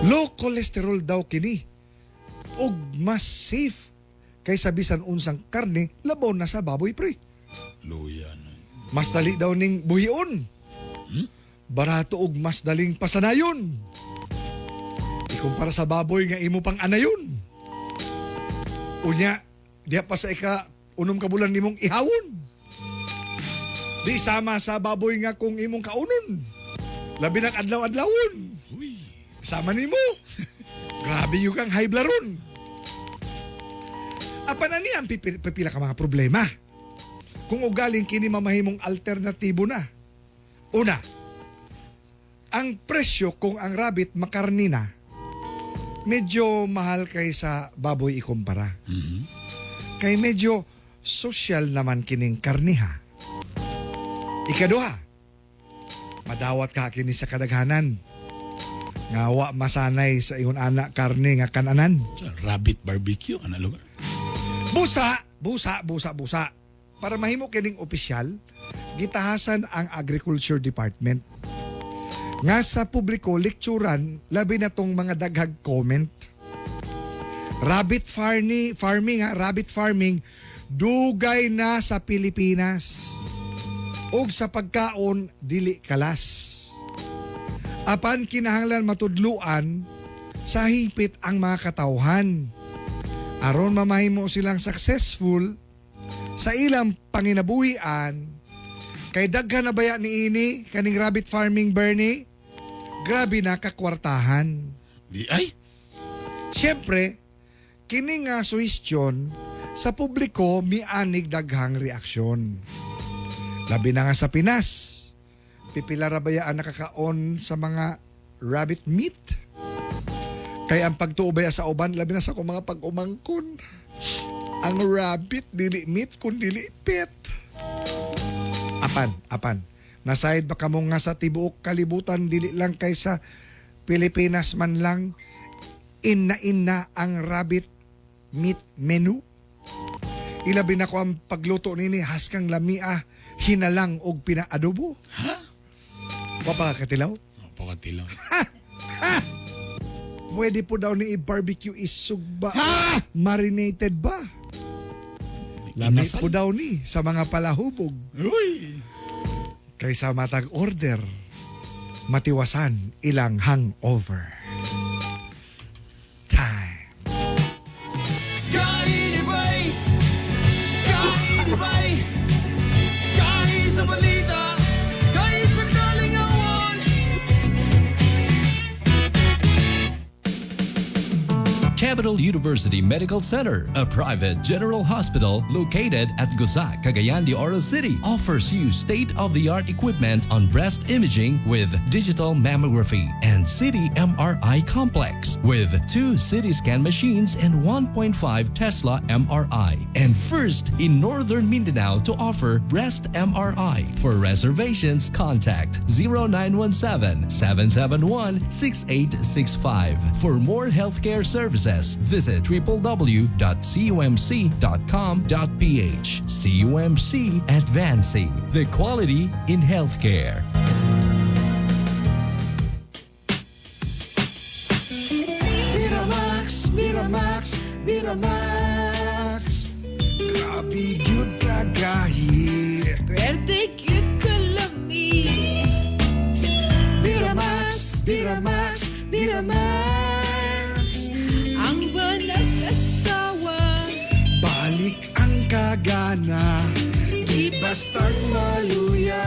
Low cholesterol daw kini ug mas safe kaysa bisan unsang karne labaw na sa baboy pre. Luya na. Mas dali daw ning buhion. Barato ug mas daling pasanayon. Ikumpara sa baboy nga imo pang anayon. Unya, diha pa sa ika unom ka bulan nimong ihawon. Di sama sa baboy nga kung imong kaunon. Labi ng adlaw-adlawon. Sama nimo. Grabe yung kang high blood. Apan ani ang pipila ka mga problema. Kung ugaling kini mamahimong alternatibo na. Una, ang presyo kung ang rabbit makarni na, medyo mahal kaysa baboy ikumpara. Kay medyo social naman kining karniha. Ikaduha, madawat ka kini sa kadaghanan. Nga wa masanay sa ingon ana karne nga kananan. Rabbit barbecue, ano lugar? Busa, busa, busa, busa. Para mahimo kining opisyal, gitahasan ang Agriculture Department. Nga sa publiko lekturan labi na tong mga daghag comment. Rabbit farming, farming ha, rabbit farming dugay na sa Pilipinas. Ug sa pagkaon dili kalas. Apan kinahanglan matudluan sa hingpit ang mga katawhan. Aron mamahimo silang successful sa ilang panginabuhian, kay daghan na baya ni ini kaning rabbit farming Bernie, grabe na kakwartahan. Di ay. Siyempre, kini nga suhestyon sa publiko mianig daghang reaksyon. Labi na nga sa Pinas, pipila ra baya ang nakakaon sa mga rabbit meat? Kay ang pagtuo baya sa uban, labi na sa akong mga pag-umangkon. Ang rabbit dili meat kun dili pet. Apan, apan. Nasayod ba kamo nga sa tibuok kalibutan dili lang kaysa Pilipinas man lang inna-inna ang rabbit meat menu? Ilabi na ko ang pagluto nini haskang lamia hinalang og pinaadobo. Ha? Wa pa ka katilaw? Pakatilaw. Pwede po daw ni i-barbecue isugba. Marinated ba? Lami Inasal? po daw ni sa mga palahubog. Uy! Kaysa matag order, matiwasan ilang hangover. Time. Kainibay! Kainibay! Kahi sa balita, kahi sa kalingawan. Capital University Medical Center, a private general hospital located at Gusa, Cagayan de Oro City, offers you state-of-the-art equipment on breast imaging with digital mammography and city MRI complex with two CT scan machines and 1.5 Tesla MRI. And first in Northern Mindanao to offer breast MRI. For reservations, contact 0917 771 6865. For more healthcare services, visit www.cumc.com.ph. CUMC Advancing the quality in healthcare. Miramax, Miramax, Miramax. Grabe gyud kagahi. Pwerte cute kalami. Miramax, Miramax, Miramax. Ang banag-asawa. Balik ang kagana, di bastang maluya.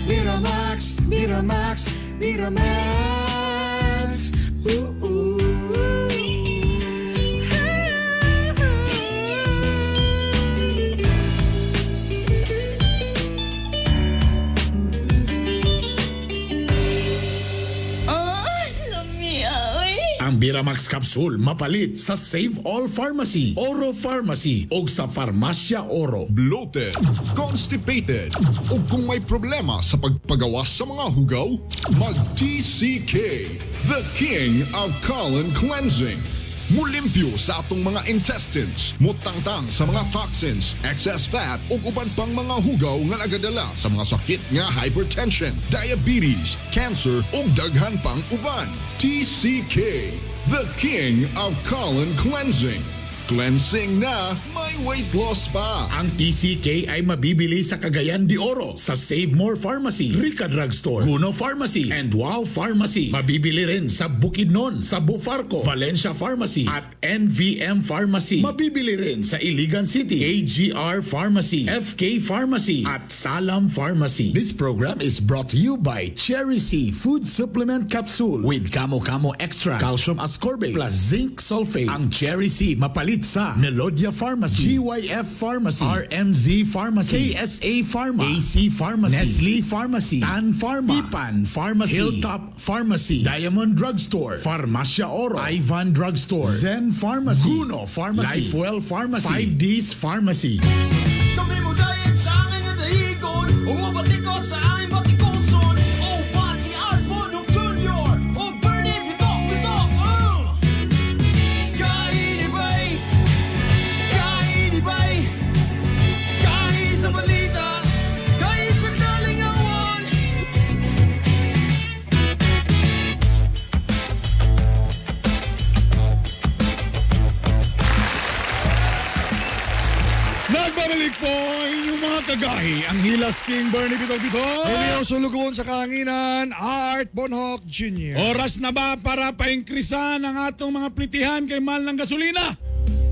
Miramax, Miramax, Miramax. Ooh, Oh, lamia, oy. Ang Biramax Capsule mapalit sa Save All Pharmacy, Oro Pharmacy o sa Farmacia Oro. Bloated, constipated, o kung may problema sa pagpagawas sa mga hugaw, mag-TCK, the king of colon cleansing. Mulimpyo sa atong mga intestines, mutangtang sa mga toxins, excess fat ug uban pang mga hugaw nga nagadala sa mga sakit nga hypertension, diabetes, cancer ug daghan pang uban. TCK, the king of colon cleansing. Cleansing na, may weight loss pa. Ang TCK ay mabibili sa Cagayan de Oro, sa Save More Pharmacy, Rica Drugstore, Guno Pharmacy, and Wow Pharmacy. Mabibili rin sa Bukidnon, sa Bufarco, Valencia Pharmacy, at NVM Pharmacy. Mabibili rin sa Iligan City, AGR Pharmacy, FK Pharmacy, at Salam Pharmacy. This program is brought to you by Cherry C Food Supplement Capsule with Kamo Kamo Extra, Calcium Ascorbate, plus Zinc Sulfate. Ang Cherry C mapalit sa Melodia Pharmacy, GYF Pharmacy, RMZ Pharmacy, KSA Pharma, AC Pharmacy, Nestle Pharmacy, Tan Pharma, Pipan Pharmacy, Hilltop Pharmacy, Diamond Drugstore, Farmacia Oro, Ivan Drugstore, Zen Pharmacy, Guno Pharmacy, Lifewell Pharmacy, 5Ds Pharmacy. Kami mo diet sa angin nga dahigon, umubati ko sa aming batikuson. Oh, Pati Art Bonok Jr. Oh, Bernie Bitok Bitok. Kainibay! Kainibay! Kahi sa balita, kahi sa kalingawan. Nagbabalik po ang inyong mga kagahi, ang Hilas King Bernie Bitaw Bitaw. Romeo Sulugoon sa kahanginan, Art Bonhoc Jr. Oras na ba para painkrisan ang atong mga plitihan kay mahal ng gasolina?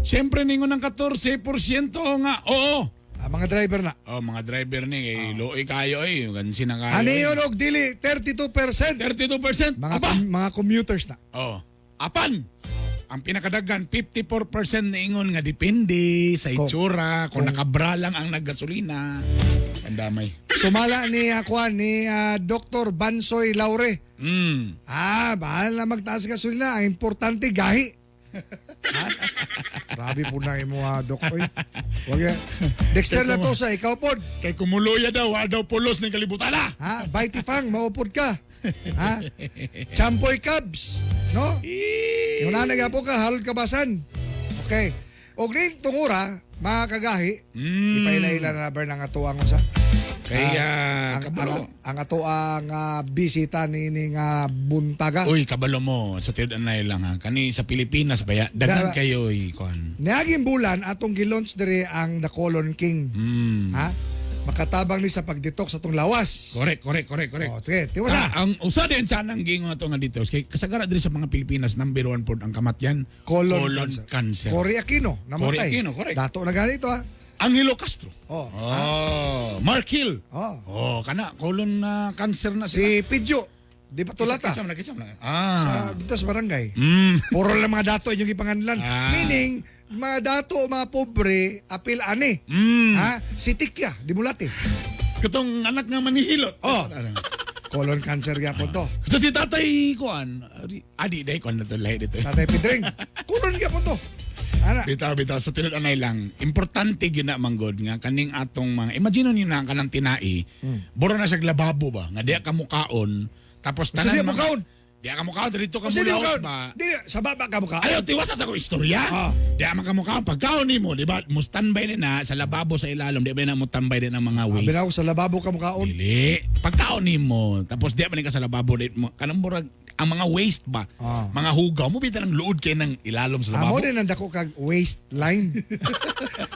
Siyempre ningon ng 14% nga oo. Ah, mga driver na. Oh, mga driver ni kay loy kayo ay, gansin ang kayo. Ano yun og dili 32%. 32%. Mga Aba! mga commuters na. Oh. Apan. Ang pinakadaghan 54% niingon nga depende sa itsura kung nakabra lang ang naggasolina. Ang damay. Sumala ni Akuan ni Dr. Bansoy Laure. Mm. Ah, bahala na magtaas gasolina. Ang importante gahi. Ha? Grabe po na imo ha, Dok. Oy. Wag ya. Dexter Latosa, ikaw pod. Kay kumuluya daw, wa daw pulos ng kalibutan ah. Ha? Baiti Fang, maupod ka. Ha? Champoy Cubs, no? Yung nanay nga po ka, Harold Kabasan. Okay. Og nin tungura, mga kagahi, ipaila-ila na ba ng atuang unsa? Kay, ang, kabalo. ang atuang bisita ni ni nga buntaga. Uy, kabalo mo sa tiud anay lang ha. Kani sa Pilipinas ba ya? Daghan kayo kuan. Niaging bulan atong gilaunch diri ang The Colon King. Ha? Makatabang ni sa pagdetox atong lawas. Correct, correct, correct, correct. Oh, sige, tiwas na. Ang usa din sa nang gingon ato nga dito kay kasagara diri sa mga Pilipinas number one pod ang kamatyan, Colon colon cancer. Cory Aquino, namatay. Cory Aquino, correct. Dato na ganito ha. Angelo Castro. Oh. Oh, Mark Hill. Oh. Oh, kana colon na cancer na sila. Si Pidyo, di ba tulata? Kisam na, kisam na. Ah. Sa dito sa barangay. Puro lang mga dato inyong ipanganlan. Meaning, mga dato, mga pobre, apil ani. Ha? Si Tikya, di mulati. Katong anak nga manihilot. Oh. Colon cancer gyapon to. So si tatay kuan, adi day kuan na to lahi dito. Tatay Pidring, colon gyapon to. Ana. Bitaw bitaw sa tinud anay lang. Importante gyud na manggod nga kaning atong mga imagine niyo na ang kanang tinai. Buro na siya lababo ba nga diya ka mukaon tapos Gusto tanan diya mukaon? Diya ka mukaon dito ka Kasi di mulaos mukaon. ba. Di, sa baba ka mukaon. Ayaw, tiwasa sa ko istorya. Diya man ka mukaon. Pagkaon nimo, di ba? Mustandby din na sa lababo sa ilalom. Di ba na mo tambay din ang mga waste. Sabi na ako, sa lababo ka mukaon. Dili. Pagkaon nimo, tapos di man ka sa lababo, di mo kanang murag ang mga waste ba? Mga hugaw mo bitaw ng luod kay ng ilalom sa lababo. Amo din ang dako kag waistline.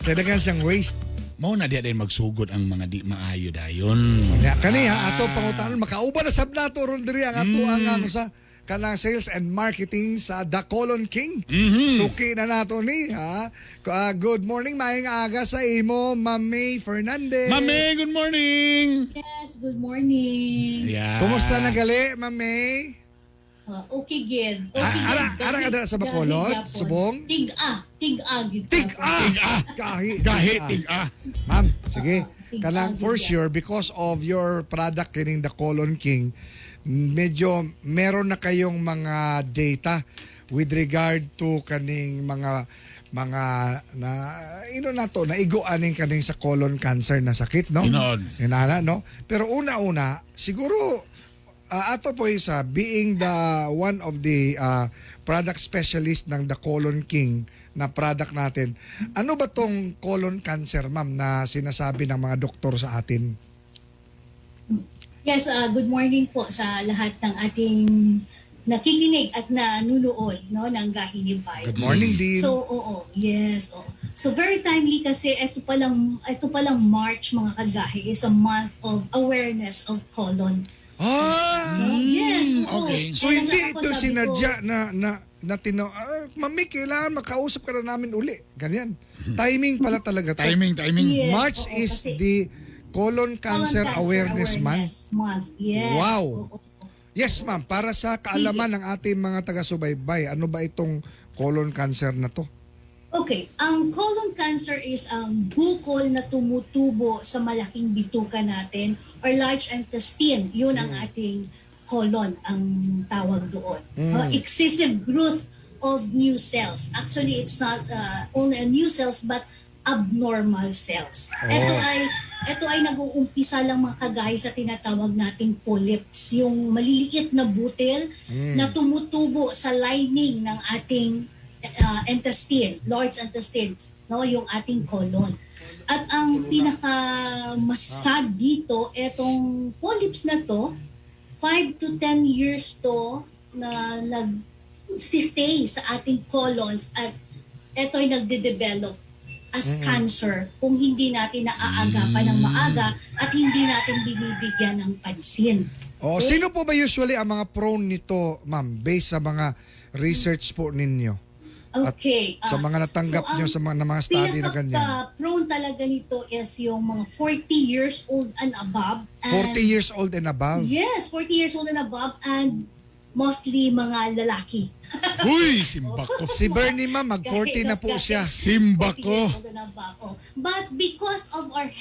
Kaya daghan siyang waste. Mao na diya din magsugod ang mga di maayo dayon. Ya, kani ha, ato pangutanon makauban na sab nato ron diri ang ato ang sa kanang sales and marketing sa The Colon King. Suki na nato ni ha. Good morning, maayong aga sa imo, Ma'am May Fernandez. Ma'am May, good morning. Yes, good morning. Yeah. Kumusta na gali, Ma'am May? Okay, gid. Okay, Ara gid. ara ka dara sa Bacolod, Gahi gyapon. Subong? Tig-a, tig-a gid. Tig-a. Gahi. Gahi, tig-a. Ma'am, sige. Tig-a, Kanang for tig-a. sure because of your product kining The Colon King, medyo meron na kayong mga data with regard to kaning mga mga na ino na to naigo aning kaning sa colon cancer na sakit, no? Inoon. Inana, no? Pero una-una, siguro ato po isa being the one of the product specialist ng The Colon King na product natin. Ano ba tong colon cancer, ma'am, na sinasabi ng mga doktor sa atin? Yes, good morning po sa lahat ng ating nakikinig at nanunood, no, ng Gahi ni Bay. Good morning, Dean. So, oo, yes, oo. So very timely kasi ito palang March, mga kagahi, is a month of awareness of colon. Ah! No? Yes, oo. Okay. So Kaya hindi nga ako ito sabi ko, sinadya na na na tino, mami, kailangan makausap ka na namin uli. Ganyan. Timing pala talaga to. Timing, timing. Yes, March oo, is kasi the colon cancer, Colon Cancer awareness, month. Month. Yes. Wow. Oo. Yes, ma'am. Para sa kaalaman ng ating mga taga-subaybay, ano ba itong colon cancer na to? Okay, ang colon cancer is ang bukol na tumutubo sa malaking bituka natin or large intestine. Yun ang ating colon, ang tawag doon. Excessive growth of new cells. Actually, it's not only new cells but abnormal cells. Ito ay nag-uumpisa lang, mga kagahi, sa tinatawag nating polyps, yung maliliit na butil na tumutubo sa lining ng ating intestine, large intestines, no, yung ating colon. At ang pinaka mas sad dito, etong polyps na to, 5 to 10 years to na nag stay sa ating colons at ito ay nagde-develop as cancer kung hindi natin naaagapan ng maaga at hindi natin binibigyan ng pansin. O, sino po ba usually ang mga prone nito, ma'am, based sa mga research po ninyo? At Okay. sa mga natanggap so nyo ang sa mga, na mga study na ganyan. Pinaka-prone talaga nito is yung mga 40 years old and above. And 40 years old and above. Yes, 40 years old and above and mostly mga lalaki. Uy, simba ko. Si Bernie, ma'am, mag 40 na po siya. Simba 40 ko. years old and above. Oh. But because of our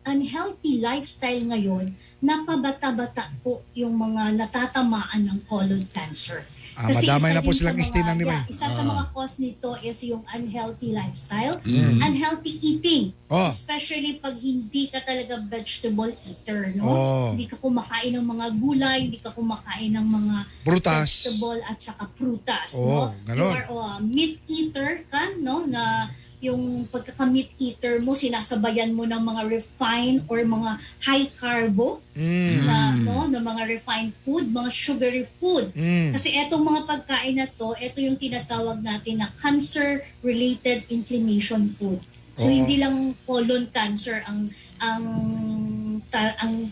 unhealthy lifestyle ngayon, napabata-bata po yung mga natatamaan ng colon cancer. Ah, madamay isa na po din sa silang istina ni yeah, Bay. isa sa mga cause nito is yung unhealthy lifestyle, Mm. unhealthy eating, Oh. especially pag hindi ka talaga vegetable eater, no? Oh. Hindi ka kumakain ng mga gulay, hindi ka kumakain ng mga Prutas. vegetable at saka prutas, Oh, no? ganon. You are meat eater ka, no? Na yung pagkaka-meat eater mo, sinasabayan mo ng mga refined or mga high carbo na no, na mga refined food, mga sugary food. Kasi etong mga pagkain na to, ito yung tinatawag natin na cancer related inflammation food. So Oo. hindi lang colon cancer ang ang ta, ang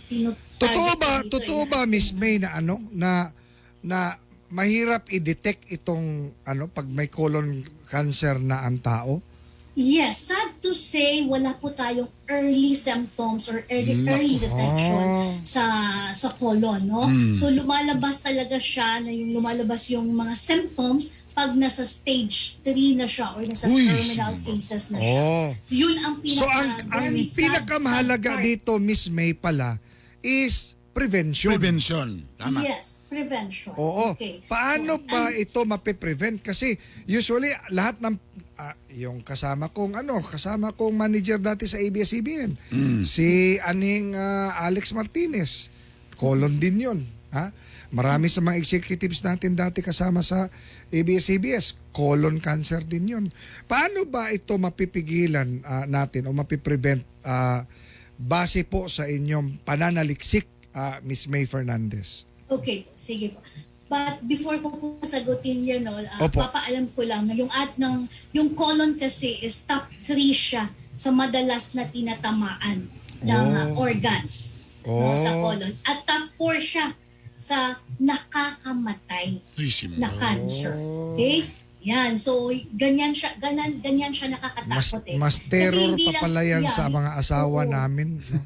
Totoo ba, dito eh, totoo ba Miss May na ano na na mahirap i-detect itong ano pag may colon cancer na ang tao? Yes, sad to say, wala po tayong early symptoms or early early detection sa sa colon, no? So lumalabas talaga siya na yung lumalabas yung mga symptoms pag nasa stage 3 na siya or nasa Uy, terminal cases na siya. Oh. So yun ang pinaka So ang very sad, pinakamahalaga sad part. dito Miss May pala is prevention. Prevention. Tama. Yes, prevention. Oo. Okay. Paano ba ito mape-prevent? Kasi usually lahat ng yung kasama kong ano, kasama kong manager dati sa ABS-CBN, si aning Alex Martinez. Colon din 'yon, ha? Marami sa mga executives natin dati kasama sa ABS-CBS, colon cancer din 'yon. Paano ba ito mapipigilan natin o mapiprevent base po sa inyong pananaliksik, Miss May Fernandez? Okay po, sige po. But before ko po sagutin yan, no, Opo. papaalam ko lang na yung at ng yung colon kasi is top 3 siya sa madalas na tinatamaan ng organs, no, sa colon. At top 4 siya sa nakakamatay Uy, simba. na cancer. Okay? Yan. So ganyan siya, ganyan siya Mas, nakakatakot eh. mas Kasi terror hindi pa pala yan yeah, sa mga asawa oo. namin. No?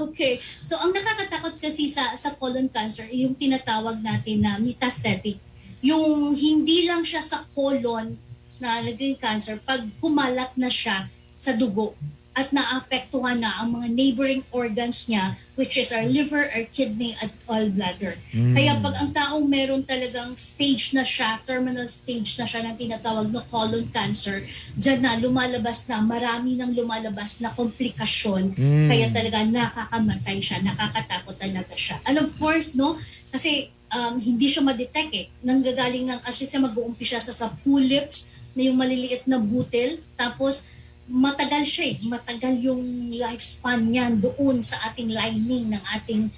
Okay. So ang nakakatakot kasi sa sa colon cancer ay yung tinatawag natin na metastatic. Yung hindi lang siya sa colon na naging cancer, pag kumalat na siya sa dugo at naapektuhan na ang mga neighboring organs niya, which is our liver, our kidney, at gallbladder. Kaya pag ang taong meron talagang stage na siya, terminal stage na siya ng tinatawag na colon cancer, dyan na lumalabas na, marami nang lumalabas na komplikasyon. Kaya talaga nakakamatay siya, nakakatakot talaga siya. And of course, no, kasi hindi siya madetect eh. Nanggagaling lang kasi siya, mag-uumpisa siya sa polyps, na yung maliliit na butil. Tapos, matagal siya eh. Matagal yung lifespan niyan doon sa ating lining ng ating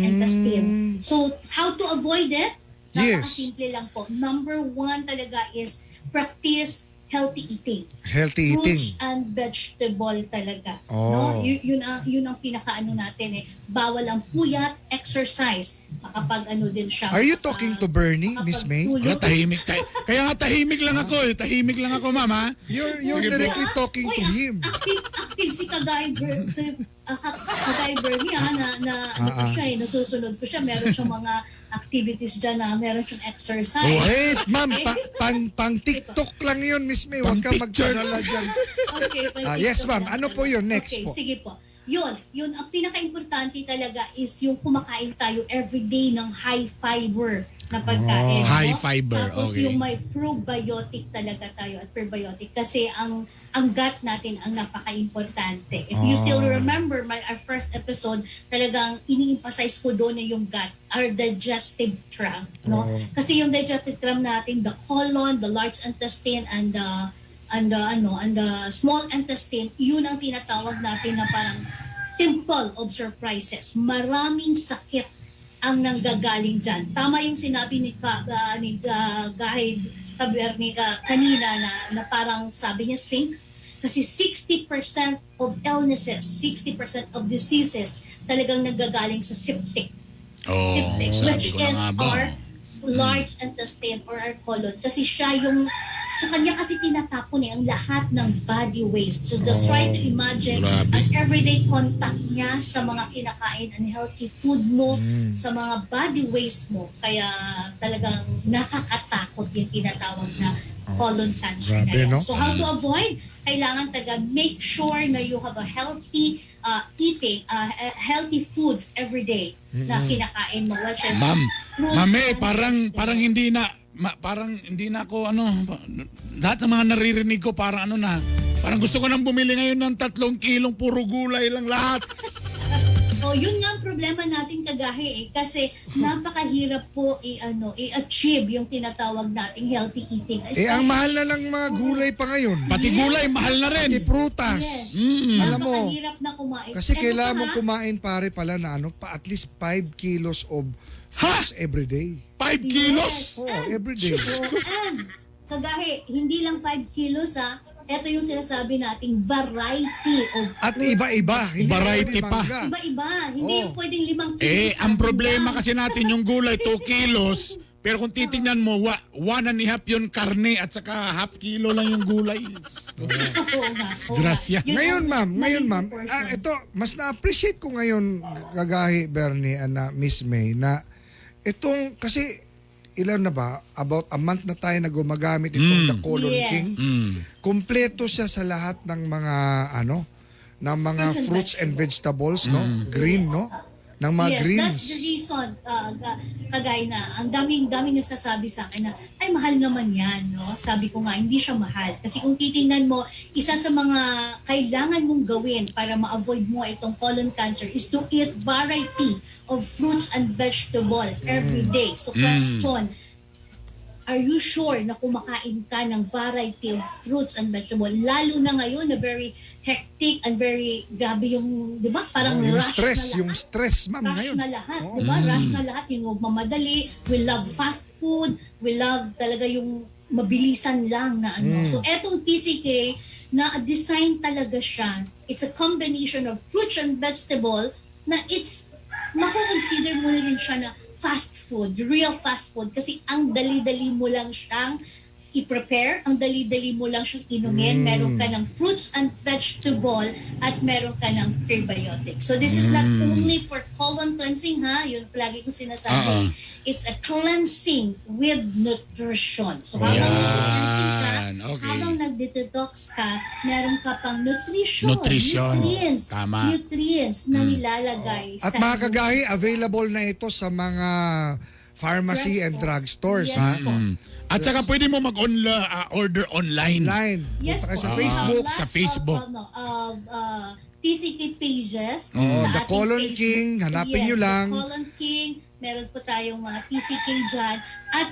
intestine. So, how to avoid it? Napakasimple lang po. Number one talaga is practice healthy eating. Healthy eating. Fruits and vegetable talaga. Oh. No? Yun ang pinakaano natin eh. Bawal ang puyat, exercise. Makapag ano din siya. Are you talking to Bernie, Miss May? Wala, tahimik tayo. Kaya nga tahimik lang ako eh. Tahimik lang ako, ma'am. You're Sige po. directly talking Uy, to him. Active si Kagay Ber, si Kagay Bernie na na ano ko siya eh, nasusunod ko siya. Meron siyang mga activities dyan na meron siyang exercise. Wait, ma'am, pang TikTok lang yun, Miss May. Huwag kang Pang-picture. magpadala dyan. Okay, Yes, TikTok ma'am. lang Ano po talaga. yun? Next okay, po. Sige po. Yun, ang pinaka-importante talaga is yung kumakain tayo everyday ng high fiber na pagkain. Oh, no? high fiber, Tapos okay. yung may probiotic talaga tayo at prebiotic kasi ang gut natin ang napaka-importante. If you still remember our first episode, talagang ini-emphasize ko doon na yung gut, our digestive tract, no? Kasi yung digestive tract natin, the colon, the large intestine, and the small intestine, yun ang tinatawag natin na parang temple of surprises. Maraming sakit ang nanggagaling dyan. Tama yung sinabi ni Gahid Kaberni kanina na parang sabi niya sink. Kasi 60% of illnesses, 60% of diseases talagang nanggagaling sa septic. Oh, Septic, sabi which ko na is nga ba. our large intestine or our colon. Kasi siya yung, sa kanya kasi tinatapon eh, ang lahat ng body waste. So just try to imagine grabe. ang everyday contact niya sa mga kinakain, unhealthy food mo, sa mga body waste mo. Kaya talagang nakakatakot yung tinatawag na colon cancer Grabe, na yan. no? So how to avoid? Kailangan talaga make sure na you have a healthy eating, healthy foods every day na kinakain mo, which is Ma'am, fruits Ma'am May, and parang vegetables. parang hindi na parang hindi na ako ano, lahat ng mga naririnig ko parang ano na, parang gusto ko nang bumili ngayon ng 3 kilong puro gulay lang lahat. Oh, yun nga ang problema natin, kagahi, eh, kasi napakahirap po i-ano, i-achieve yung tinatawag nating healthy eating. Eh, ang mahal na lang mga gulay pa ngayon. Pati gulay, mahal na rin. Pati prutas. Yes. Alam mo, Napakahirap na kumain. kasi Eto kailangan pa, mong ha? kumain, pare, pala na ano, pa at least 5 kilos of fruits every day. 5 kilos? Yes. Oo, every day. Oh, and kagahi, hindi lang 5 kilos ha. Ito yung sinasabi nating variety of At fruits. iba-iba. Hindi Variety pwede pa. mangga. Iba-iba. Hindi Oo. yung pwedeng 5 kilos. Eh, sa ang atin problema lang. kasi natin yung gulay, 2 kilos. Pero kung titignan mo, 1.5 yung karne at saka half kilo lang yung gulay. Oo nga, oo nga. Disgrasya. Yun Ngayon, ang ma'am, ngayon, maling ma'am, proportion. ito, mas na-appreciate ko ngayon, kagahi, Bernie, and Miss May, na itong, kasi, ilan na ba? About a month na tayo na gumagamit itong The Colon Yes. King. Kumpleto siya sa lahat ng mga, ano, ng mga Fruits and fruits and vegetables, no? Green, no? Ng mga Yes, greens. that's the reason, kagaya na, ang daming-daming nagsasabi sa akin na, "Ay, mahal naman yan," no? Sabi ko nga, hindi siya mahal. Kasi kung titingnan mo, isa sa mga kailangan mong gawin para ma-avoid mo itong colon cancer is to eat variety of fruits and vegetable every day. So question, are you sure na kumakain ka ng variety of fruits and vegetable? Lalo na ngayon na very hectic and very grabe yung, di ba? Parang Oh, yung rush stress, na lahat. yung stress, ma'am, Rush ngayon. na lahat, Oo. di ba? Rush na lahat, yung mamadali. We love fast food. We love talaga yung mabilisan lang na ano. So etong TCK, na design talaga siya. It's a combination of fruits and vegetable na it's mako-consider mo na rin siya na fast food, real fast food kasi ang dali-dali mo lang siyang i-prepare, ang dali-dali mo lang siyang inumin. Meron ka ng fruits and vegetable at meron ka ng prebiotic. So this is not only for colon cleansing ha, yun palagi kong sinasabi. It's a cleansing with nutrition. So habang Yan, nag-cleansing ka, habang nag-detox ka, meron ka pang nutrition. Nutrition. Nutrients. Tama. Nutrients na nilalagay At sa mga kagahi, available na ito sa mga pharmacy and drugstores, Yes ha? po. At saka pwede mo mag-order online. Online. Yes Punta kayo po. sa We have Facebook. lots Sa Facebook. of, ano, of TCK pages. Oo, sa The ating Colon Facebook. King, hanapin Yes, nyo lang. The Colon King. Meron po tayong mga TCK dyan. At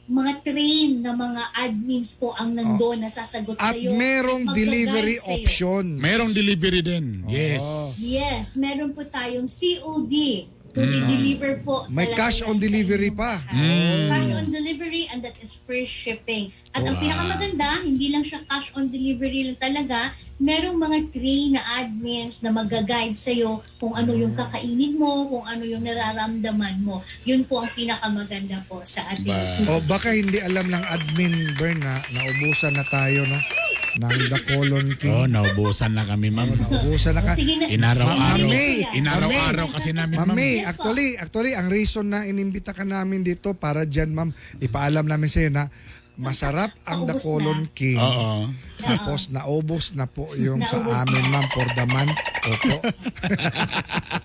mga train na mga admins po ang nandoon na sasagot At sa iyo. merong magga-guide delivery sa'yo. option. Merong delivery din. Yes. Yes, meron po tayong COD. To deliver po May talaga cash yan on sa delivery inyong pa. bahay. Cash on delivery and that is free shipping. At ang pinakamaganda, hindi lang siya cash on delivery lang talaga, merong mga trained na admins na mag-guide sa'yo kung ano yung kakainin mo, kung ano yung nararamdaman mo. Yun po ang pinakamaganda po sa ating O baka hindi alam ng admin, Bern, na naubusan na tayo, no? Ng The Colon King. Oh, naubusan na kami, ma'am. Naubusan na ka. Sige na. Inaraw-araw. Ma'am May, Inaraw-araw kasi namin, Ma'am ma'am. May, Yes po. actually, ang reason na inimbita ka namin dito para dyan, ma'am, ipaalam namin sa'yo na masarap ang The Paubos Colon na. King. Oo. Tapos naubos na po yung sa Naubos na. amin, ma'am, for the month. Opo.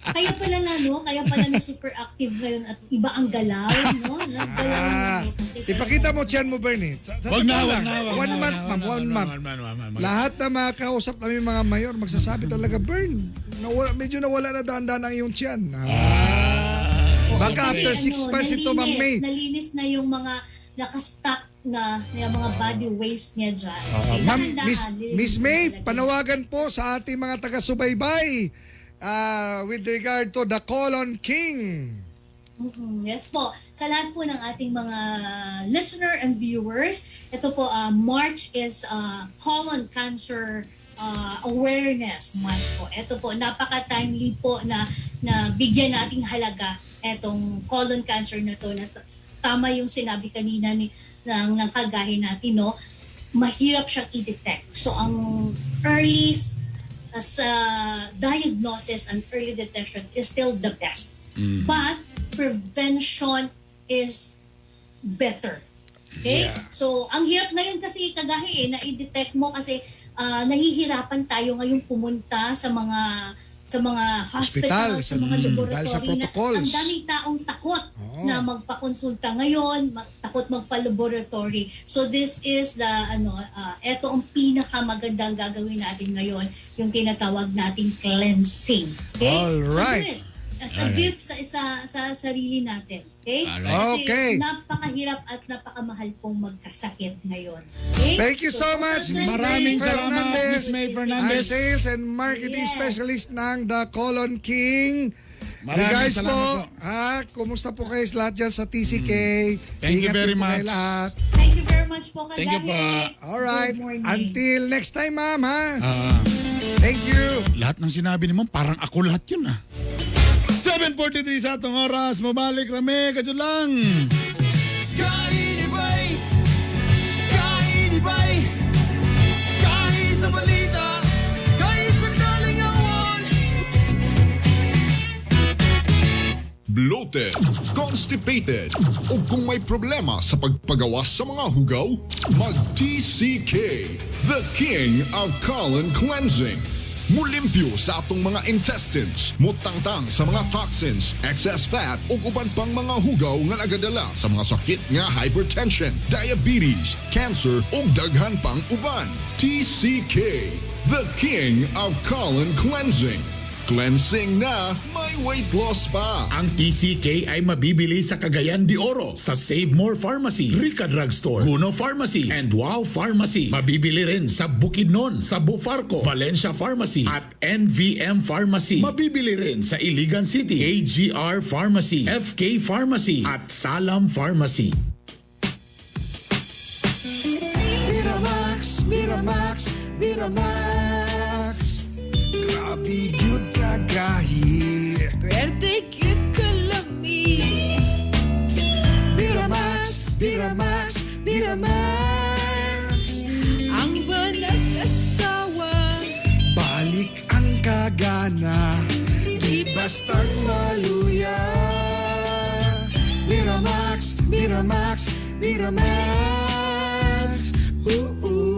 Kaya pala na, no? Kaya pala na super active ngayon at iba ang galaw, no? Nagalaw Ah, no? Kasi ipakita mo tiyan mo, Bernie. Sa Wag na, totoo wag lang, na, wag one na, month, wag ma'am, na, one wag na, month. wag na, wag na, wag na. Lahat na mga kausap namin mga mayor, magsasabi talaga, Bern, nawala, medyo nawala na daan-daan ang iyong tiyan. Ah. Baka Kasi, after 6 ano, months ito, Ma'am May. Nalinis na yung mga nakastock na yung mga body waste niya dyan. Okay, Ma'am, dahan-dahan, Miss, lilinisin Miss May, talaga. panawagan po sa ating mga taga-subaybay with regard to the Colon King. Yes po. Sa lahat po ng ating mga listener and viewers, ito po, March is Colon Cancer Awareness Month po. Ito po, napaka-timely po na, na bigyan nating halaga etong colon cancer na to. Na, tama yung sinabi kanina ng kagahi natin, no? Mahirap siyang i-detect. So, ang early as diagnosis and early detection is still the best. But prevention is better. Okay? Yeah. So, ang hirap ngayon kasi, kagahi eh, na i-detect mo kasi nahihirapan tayo ngayong pumunta sa mga sa mga Hospital, hospital, sa mga laboratory dahil sa na protocols. ang daming taong takot na magpakonsulta ngayon, takot magpa-laboratory. So this is the eto ang pinakamagandang gagawin natin ngayon, yung tinatawag nating cleansing. Okay? All So right. do it as a gift sa sarili natin. Okay? Alright. Kasi Okay. napakahirap at napakamahal pong magkasakit ngayon. Okay? Thank you so much, Miss May Maraming salamat, Fernandez. Miss May Fernandez. Ang sales and marketing specialist ng The Colon King. Maraming Regards salamat po. po. Ha, kumusta po kayo lahat dyan sa TCK? Thank you Ingat very din po kayo much. lahat. Thank you very much po, Kagahi. Thank you po. Alright. Good morning. Until next time, ma'am, ha? Ah. Thank you. Lahat ng sinabi ni ma'am, parang ako lahat yun ah. 7:43 sa atong oras, mabalik rami, kadyo lang. Kainibay, kainibay, kahi sa balita, kahi sa kalingawan. Bloated, constipated, o kung may problema sa pagpagawas sa mga hugaw, mag-TCK, the king of colon cleansing. Mulimpyo sa atong mga intestines, mutangtang sa mga toxins, excess fat ug uban pang mga hugaw nga nagadala sa mga sakit nga hypertension, diabetes, cancer ug daghan pang uban. TCK, the king of colon cleansing. Cleansing na, may weight loss pa. Ang TCK ay mabibili sa Cagayan de Oro, sa Save More Pharmacy, Rica Drugstore, Guno Pharmacy, and Wow Pharmacy. Mabibili rin sa Bukidnon, sa Bufarco, Valencia Pharmacy, at NVM Pharmacy. Mabibili rin sa Iligan City, AGR Pharmacy, FK Pharmacy, at Salam Pharmacy. Miramax, Miramax, Miramax. Grabe gyud kagahi. Pwerte gyud kalami. Miramax, Miramax, Miramax. Ang banag-asawa. Balik ang kagana, di bastang maluya. Miramax, Miramax, Miramax. Ooh, ooh.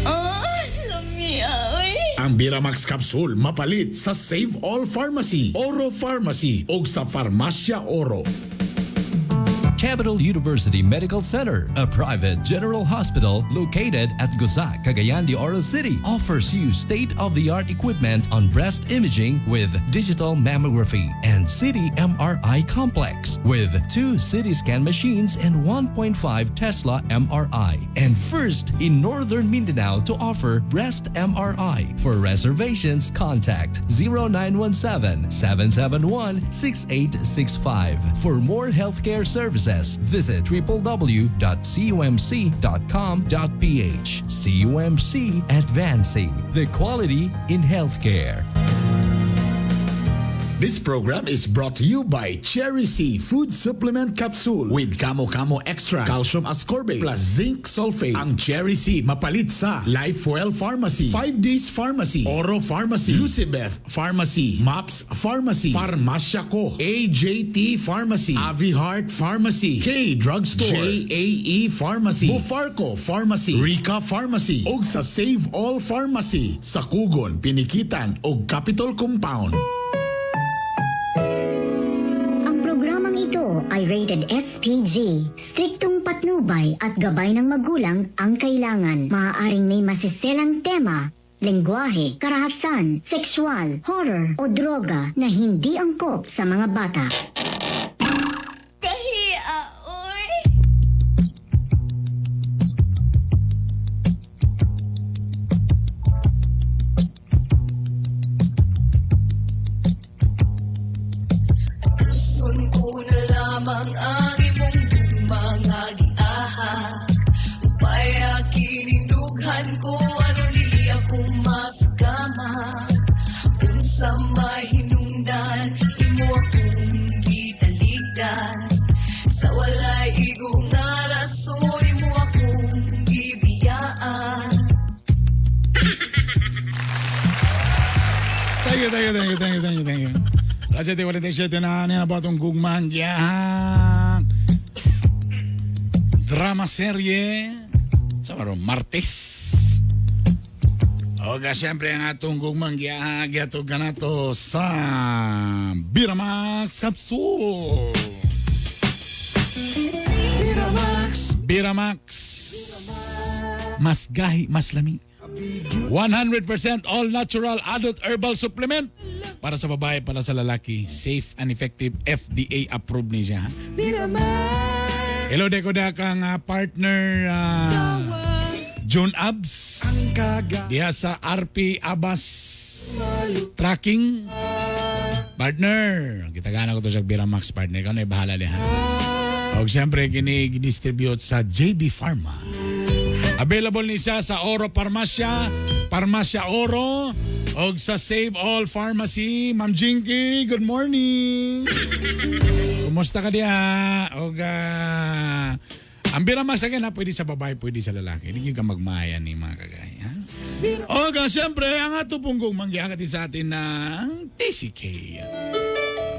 Oh, lamia, oy. Ang Biramax Capsule mapalit sa Save All Pharmacy, Oro Pharmacy o sa Farmacia Oro. Capital University Medical Center, a private general hospital located at Gusa, Cagayan de Oro City, offers you state-of-the-art equipment on breast imaging with digital mammography and CT MRI complex with two CT scan machines and 1.5 Tesla MRI. And first in Northern Mindanao to offer breast MRI. For reservations, contact 0917 771 6865. For more healthcare services, visit www.cumc.com.ph. CUMC, advancing the quality in healthcare. This program is brought to you by Cherry C Food Supplement Capsule with Kamo Kamo Extra, Calcium Ascorbate plus Zinc Sulfate. Ang Cherry C mapalit sa Lifewell Pharmacy, 5 Days Pharmacy, Oro Pharmacy, Lucibeth Pharmacy, Maps Pharmacy, Farmacia Ko, AJT Pharmacy, Avi Heart Pharmacy, K Drugstore, JAE Pharmacy, Bufarco Pharmacy, Rica Pharmacy, ug sa Save All Pharmacy sa Kugon, Pinikitan ug Capitol Compound. Ang programang ito ay rated SPG. Striktong patnubay at gabay ng magulang ang kailangan. Maaaring may masiselang tema, lengguwahe, karahasan, sexual, horror o droga na hindi angkop sa mga bata. Kahia, oy. Gusto ko na lamang ang imong mga giahak. Upaya kinindughan ko aron dili ako masakama. Unsa may hinungdan imo akong gitaligdan. Sa walay igo nga rason imo akong gibiyaan. Thank you, thank you, thank you, thank you, thank you, thank you. Alas 7:47 na niya na po atong gugmang giyahak. Drama serye sa maron Martes. Oga, siyempre ang atong gugmang giyahak gihatod kanato sa Biramax Capsule. Biramax. Biramax. Mas gahi, mas lami. 100% all natural adult herbal supplement para sa babae, para sa lalaki. Safe and effective, FDA approved ni siya. Hello, Dekoda kang partner June Abs. Diha sa RP Abbas Tracking. Partner, kita gana ko to sa Biramax partner. Ikaw na bahala diha. Og siyempre kini distribute sa JB Pharma. Available ni siya sa Oro Parmasya, Parmasya Oro, og sa Save All Pharmacy. Ma'am Jinky, good morning. Kumusta ka diha? Og ang Biramax again ha, pwede sa babae, pwede sa lalaki. Hindi ka magmaya ni mga kagaya. Ha? Og siyempre, ang ato pong manggihagatid sa atin ng TCK.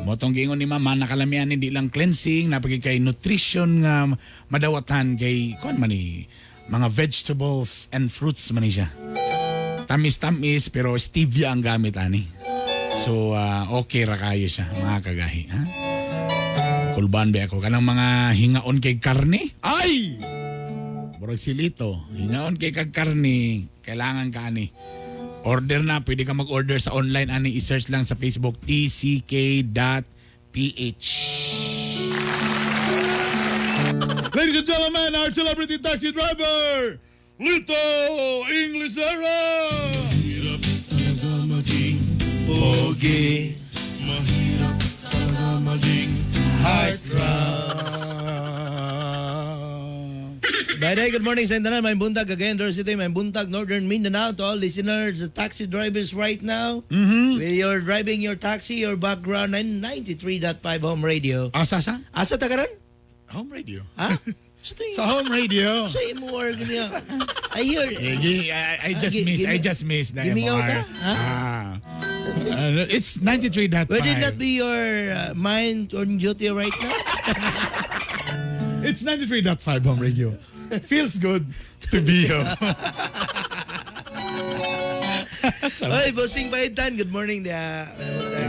Motong giingon ni mama nakalamian hindi lang cleansing napagi kay nutrition nga madawatan kay kuan man ni mga vegetables and fruits man ni siya. Tamis-tamis pero stevia ang gamit ani. So okay ra kayo siya mga kagahi ha. Kulban ba ako kanang mga hingaon kay karne? Ay! Murag silito, hingaon kay kag karne, kailangan ka ani. Order na, pwede ka mag-order sa online ani, i-search lang sa Facebook tck.ph. Ladies and gentlemen, our celebrity taxi driver, Lito Inglesera! Mahirap talaga maging pogi. Mahirap talaga maging heartthrob. By the way, good morning sa tanan. May buntag Cagayan de Oro City, may buntag Northern Mindanao to all listeners, the taxi drivers right now. When you're driving your taxi, your background 93.5 Home Radio. Asa sa? Asa ta karon? Home Radio. Ha? Sa Home Radio. Sa MOR ganyan. I hear. I just miss, I just miss the Gimingaw MOR. ka? Ha? Ah. It's 93.5. Would it not be your mind on duty right now? It's 93.5 Home Radio. Feels good to be here. Oy, bossing Paitan, good morning dia.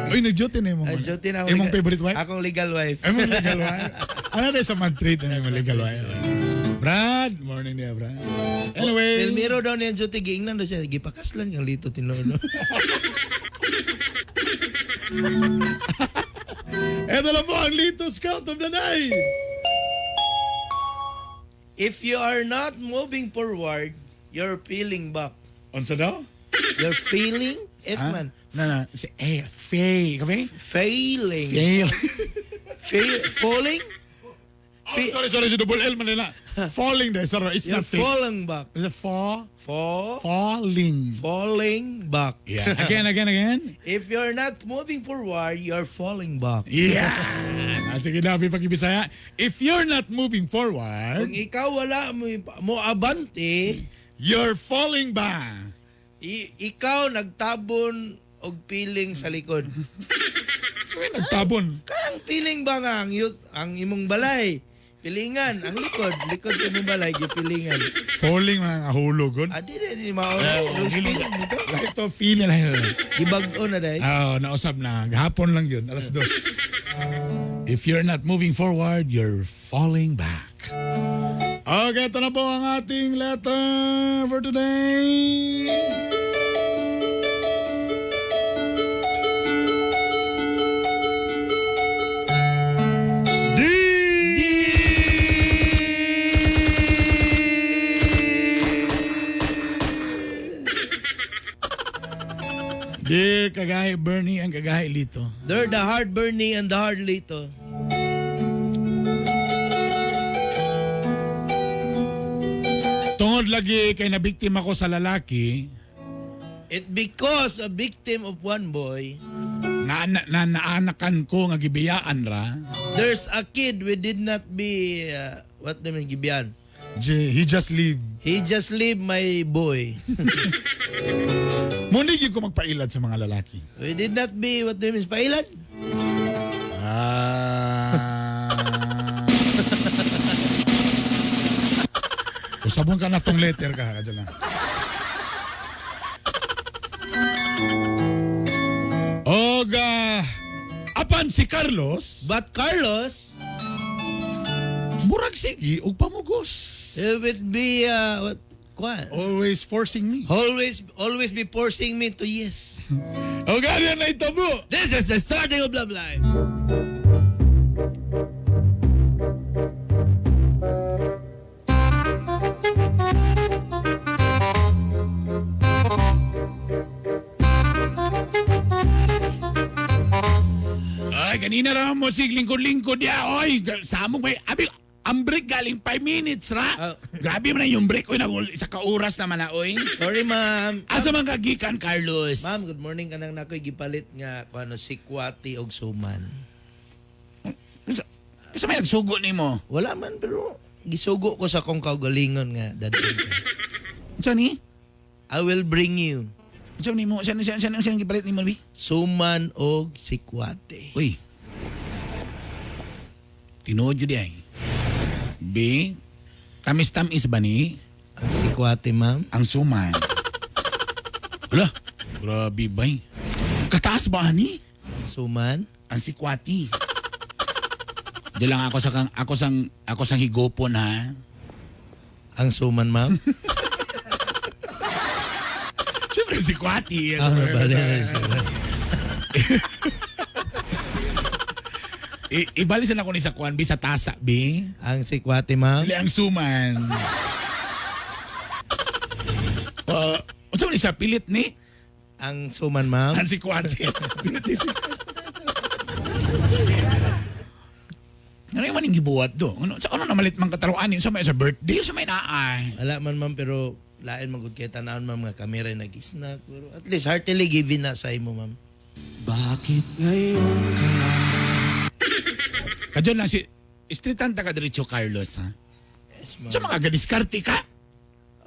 Uy, nag-duty na imong. Duty na Imong favorite wife? Akong legal wife. Imong legal wife. Ano na sa Madrid na imong legal wife? Brad, morning niya, Brad. Anyway. Pilmiro daw niya duty giingnan daw siya gipakaslan kang lito tinuod. Ito na po ang Lito Scout of the Day. If you are not moving forward, you're feeling back. Unsa daw? You're feeling F man. No. Si A, Faye. Kami? Failing. Fail. Fail, falling? Oh, sorry, si double L man nila. Falling there. Sorry, it's You're not fail. falling back. Is it fall? Fall. Falling. Falling back. Yeah. Again. If you're not moving forward, you're falling back. Yeah. Sige na, pag-ibisaya. If you're not moving forward, Kung ikaw wala mo abante, you're falling back. Ikaw nagtabon og piling sa likod. Nagtabon? Kaya ang piling ba nga ang imong balay? Pilingan, ang likod. Likod sa imong balay, gipilingan. Falling mga hulog. Ah, di mauna. Feeling nito. Ito, feeling na yun. Gibag-o na dahil. Oo, nausap na. Gahapon lang yun, 2:00. If you're not moving forward, you're falling back. Okay, ito na po ang ating letter for today. D! Dear Kagahi Bernie and Kagahi Lito. They're the hard Bernie and the hard Lito. Tungod lagi kay nabiktima ko sa lalaki, It because a victim of one boy, na, na, na naanakan ko nga gibiyaan ra. There's a kid we did not be, what do you mean, gibiyan? He just leave. He just leave my boy. Muni gyud ko magpailad sa mga lalaki. We did not be, what do you mean, pailad? Ah. Usabon ka na tong letter ka. Kadyo lang. Oga, apan si Carlos. But Carlos, murag sige og pamugos. It would be what kwan? Always forcing me. Always always be forcing me to yes. Oga, yan na itabo. This is the starting of Love Life. Ay, kanina ra mo sig lingkod-lingkod ya. Oy, samog may abi ang break galing 5 minutes ra. Grabe man na yung break oy, nag isa ka oras naman na oy. Sorry, ma'am. Asa man ka gikan, Carlos? Ma'am, good morning kanang nakoy gipalit nga kuno sikwati og suman. Sa may nagsugo nimo? Wala man, pero gisugo ko sa akong kaugalingon nga dadalhin ka. Unsa ni? I will bring you. Unsa nimo? Unsa unsa unsa unsa gipalit nimo bi? Suman og sikwate. Uy. Tinuod jud ay. B. Tamis-tamis ba ni? Ang sikwate, ma'am. Ang suman. Ala, grabe bay. Kataas ba ani? Ang suman? Ang sikwati. Diyan lang ako sa kang ako sang higopon ha. Ang suman, ma'am. Siyempre sikwati. Ah, nabali na rin. Ibali sa nako ni sa kuan bi sa tasa bi. Ang sikwate, ma'am. Dili ang suman. Unsa man ni siya pilit ni? Ang suman, ma'am. Ang sikwate. Pilit ni sikwate. Ano yung maning gibuhat do? Ano, sa ano na malit mang kataruan yun? Sa may sa birthday sa may naay. Wala man, ma'am, pero lain man gud kay tan-awon, ma'am, nga kamera nag-snack. Pero at least heartily given na sa imo, ma'am. Bakit ngayon ka lang? Kadyon lang si streetan ta ka diretso Carlos ha. Yes, ma'am. Sa mga gadiskarte ka.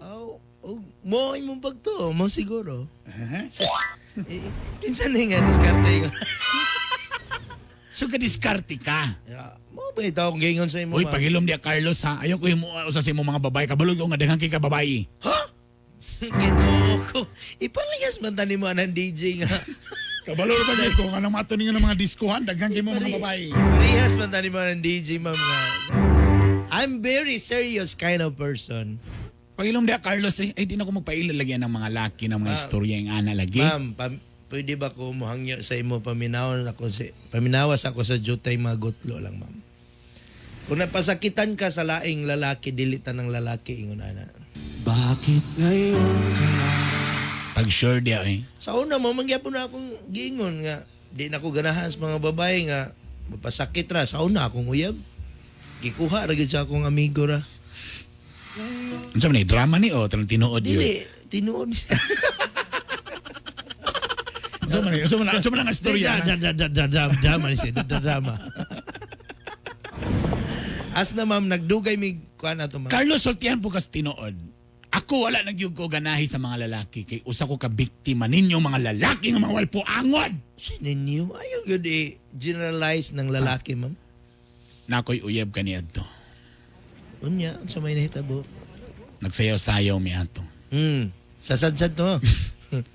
Oh, oh, mo imong pagtuo, mo siguro. Uh-huh. Eh, kinsa ni nga diskarte nga? So gadiskarte ka. Yeah, mo ba ito akong gingon sa imo, Uy, ma'am? pagilom diya Carlos ha. Ayaw ko yung usa sa imong mga babae. Kabalog ko nga daghan kay ka babae. Ginoo ko. Iparehas man tani mo anang DJ nga. Kabalo ba gyud ko nga nang mato ninyo ng mga diskohan daghan kay mo mga babae. Parehas man tani mo anang DJ, ma'am nga. I'm very serious kind of person. Pagilom diya Carlos eh. Ay di na ko magpaila lagi ng mga laki ng mga istorya yung ana lagi. Ma'am, pwede ba ko muhangyo sa imo paminawan ako si paminawas ako sa jutay mga gutlo lang, ma'am. Kung napasakitan ka sa laing lalaki, dili ta ng lalaki ingon ana. Bakit ngayon ka lang? Pag sure diya eh. Sa una mo mangyapon na akong giingon nga di na ko ganahan sa mga babae nga mapasakit ra sa una akong uyab. Gikuha ra gyud sa akong amigo ra. Unsa man ni drama ni o tanang tinuod yun. Dili tinuod. Unsa man ni? Unsa man ang istorya? Drama ni siya, drama. As na ma'am, nagdugay mig kuan ato ma'am. Carlos sultihan po kas tinuod. Ako wala nagyug ko ganahi sa mga lalaki kay usa ko ka biktima ninyo mga lalaki nga mga walpo angod. Ninyo ayo gyud i-generalize ng lalaki, ma'am. Nakoy uyab kaniadto. Unya, unsa may nahitabo? Nagsayaw-sayaw mi ato. Sasadsad to.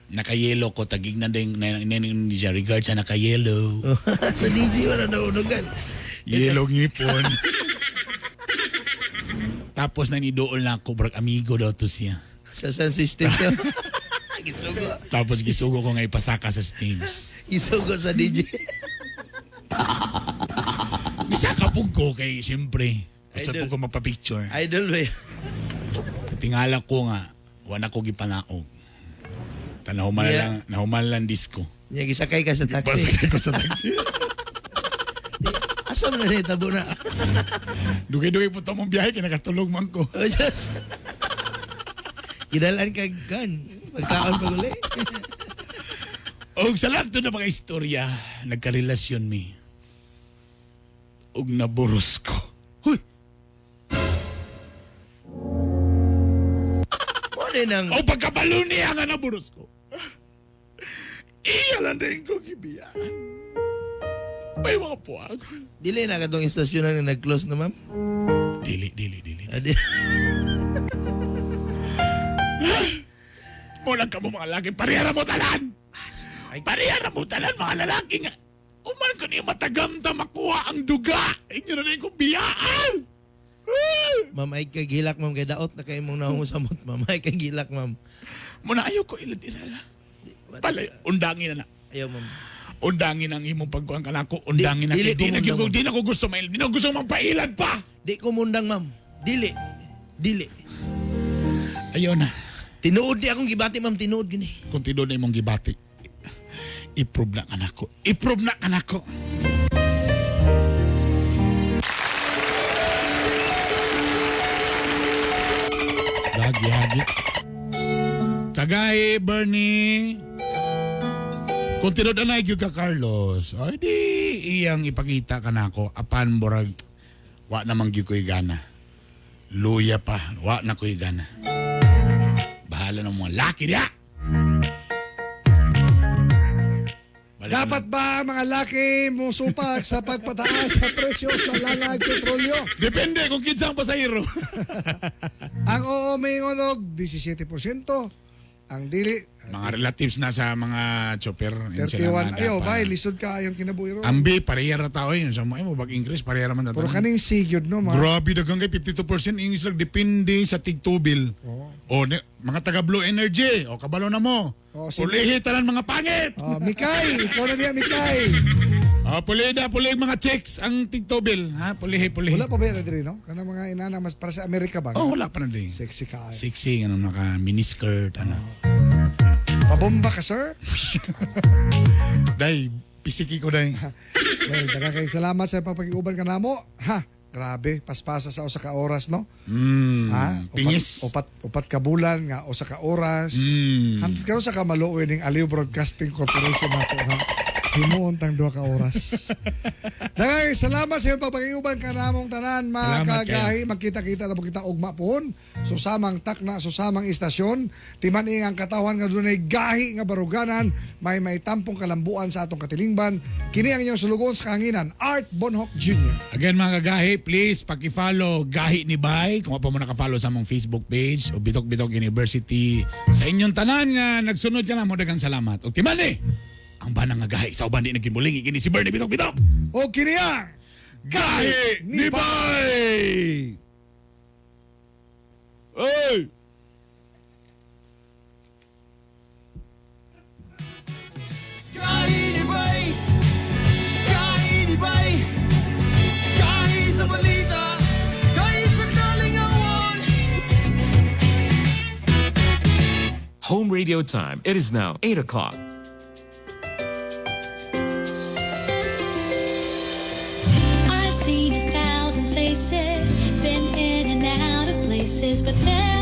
Nakayelo ko tagignan din na niya regard sa nakayelo. Sa DJ wala naunugan. Yelo ngipon. Tapos nanidool na ako, brag amigo daw to siya. Sa sound system to. Gisugo. Tapos gisugo ko nga ipasaka sa stage. Gisugo sa DJ. Nisaka po ko kay siyempre. At sa Idol. po ko mapapicture. Idol ba? Tingala ko nga, wala ko gipanaog. Nahuman Yeah. lang, nahuman lang disco. Nya gisakay ka sa taxi. Pasakay ko sa taxi. Asa man na nahitabo na? Dugay-dugay po mong biyahe, kay nakatulog man ko. Oh, Diyos. Gidalan ka gan. Pagkaon pag uli. Og sa langto na mga istorya, nagkarelasyon mi. Og naburos ko. Huy! Mo din ang... O pagkabalo niya nga naburos ko. Iya lang din ko gibiyaan. May mga puwag. Dili na katong istasyon na nag-close na, ma'am? Dili, dili, dili. Adi. Mulang ka mo mga laki, parehara mo tanan! Parehara mo tanan mga lalaki nga. Uman ko niyo matagamta makuha ang duga. Inyo na rin kong biyaan. Ma'am, ay kagilak, ma'am. Kay daot na kayo mong naungusamot, ma'am. Ay kagilak, ma'am. Muna ayaw ko ilad ilad. Palay, undangin na na. Ayaw, ma'am. Undangin ang imong pagkuhan kanako. Undangin na. Dili Di, ko na, mundang, ma'am. di na ko gusto mailad. Di na ko gusto magpailad pa. Di ko mundang, ma'am. Dili. Dili. Ayaw na. Tinuod di akong gibati, ma'am. Tinuod gini. Kung tinuod na imong gibati, i-prove na kanako. I-prove na kanako. Lagi, hagi. Kagay, Bernie. Kung tinuod na gyud ka, Carlos, ay di iyang ipakita kanako apan borag wa namang gyud ko'y gana. Luya pa, wa na ko'y gana. Bahala ng mga laki diya. Balik Dapat ba mga laki musupak sa pagpataas sa presyo sa lalag petrolyo? Depende kung kinsa ang pasahero. Ang oo may og 17%, ang dili Mga relatives na sa mga chopper. Yun sila 31. nga Ayo, dapat. bay lisod ka ayong kinabuhi ron. Ambi, pareha ra tao yun. Sa mga mo, bag-increase, pareha man Pero kaning sigyod no mga Grabe daghang kay 52% English lang depende sa tigtubil. O mga taga Blue Energy, o kabalo na mo. Oh, sige. Pulihi tanan mga pangit. Oh, Mikay, ikaw na diya Mikay. O pulihi na, pulihi mga chicks ang tigtubil, ha? Pulihi, pulihi. Wala pa ba yan diri no? Kanang mga inana mas para sa Amerika ba? Oh, wala pa na din. Sexy ka. Sexy, ano, naka miniskirt, ano. Pabomba ka, sir. Day, pisiki ko day. Well, daghang kay salamat sa pagpag-uban ka namo. Ha, grabe, paspasa sa usa ka oras no. Ha? Upat, Pingis. upat ka bulan nga usa ka oras. Hantod karon sa kamaluoy ning Aliw Broadcasting Corporation nato ha. Himuon tang duha ka oras. Daghang salamat sa iyong pagpakiuban kanamong tanan mga Salamat kagahi. Magkita-kita na po kita ugma pohon. Susamang takna, susamang istasyon. Timan-i ang katawan nga dunay gahi nga baruganan. May tampong kalambuan sa atong katilingban. Kini ang inyong sulugon sa kahanginan, Art Bonhoc Jr. Again mga kagahi, please paki-follow Gahi ni Bay kung pa mo naka-follow sa among Facebook page o Bitok Bitok University. Sa inyong tanan nga nagsunod ka na mo daghang salamat. Ug timan eh, ang banang nga gahi sa uban di nagkimuling kini si Bernie Bitok Bitok. O kini ang Gahi ni Bay. Oy! Gahi ni Bay! Gahi ni Bay! Gahi sa balita! Gahi sa kalingawan! Home radio time. It is now 8 o'clock. I've seen 1,000 faces, been in and out of places, but there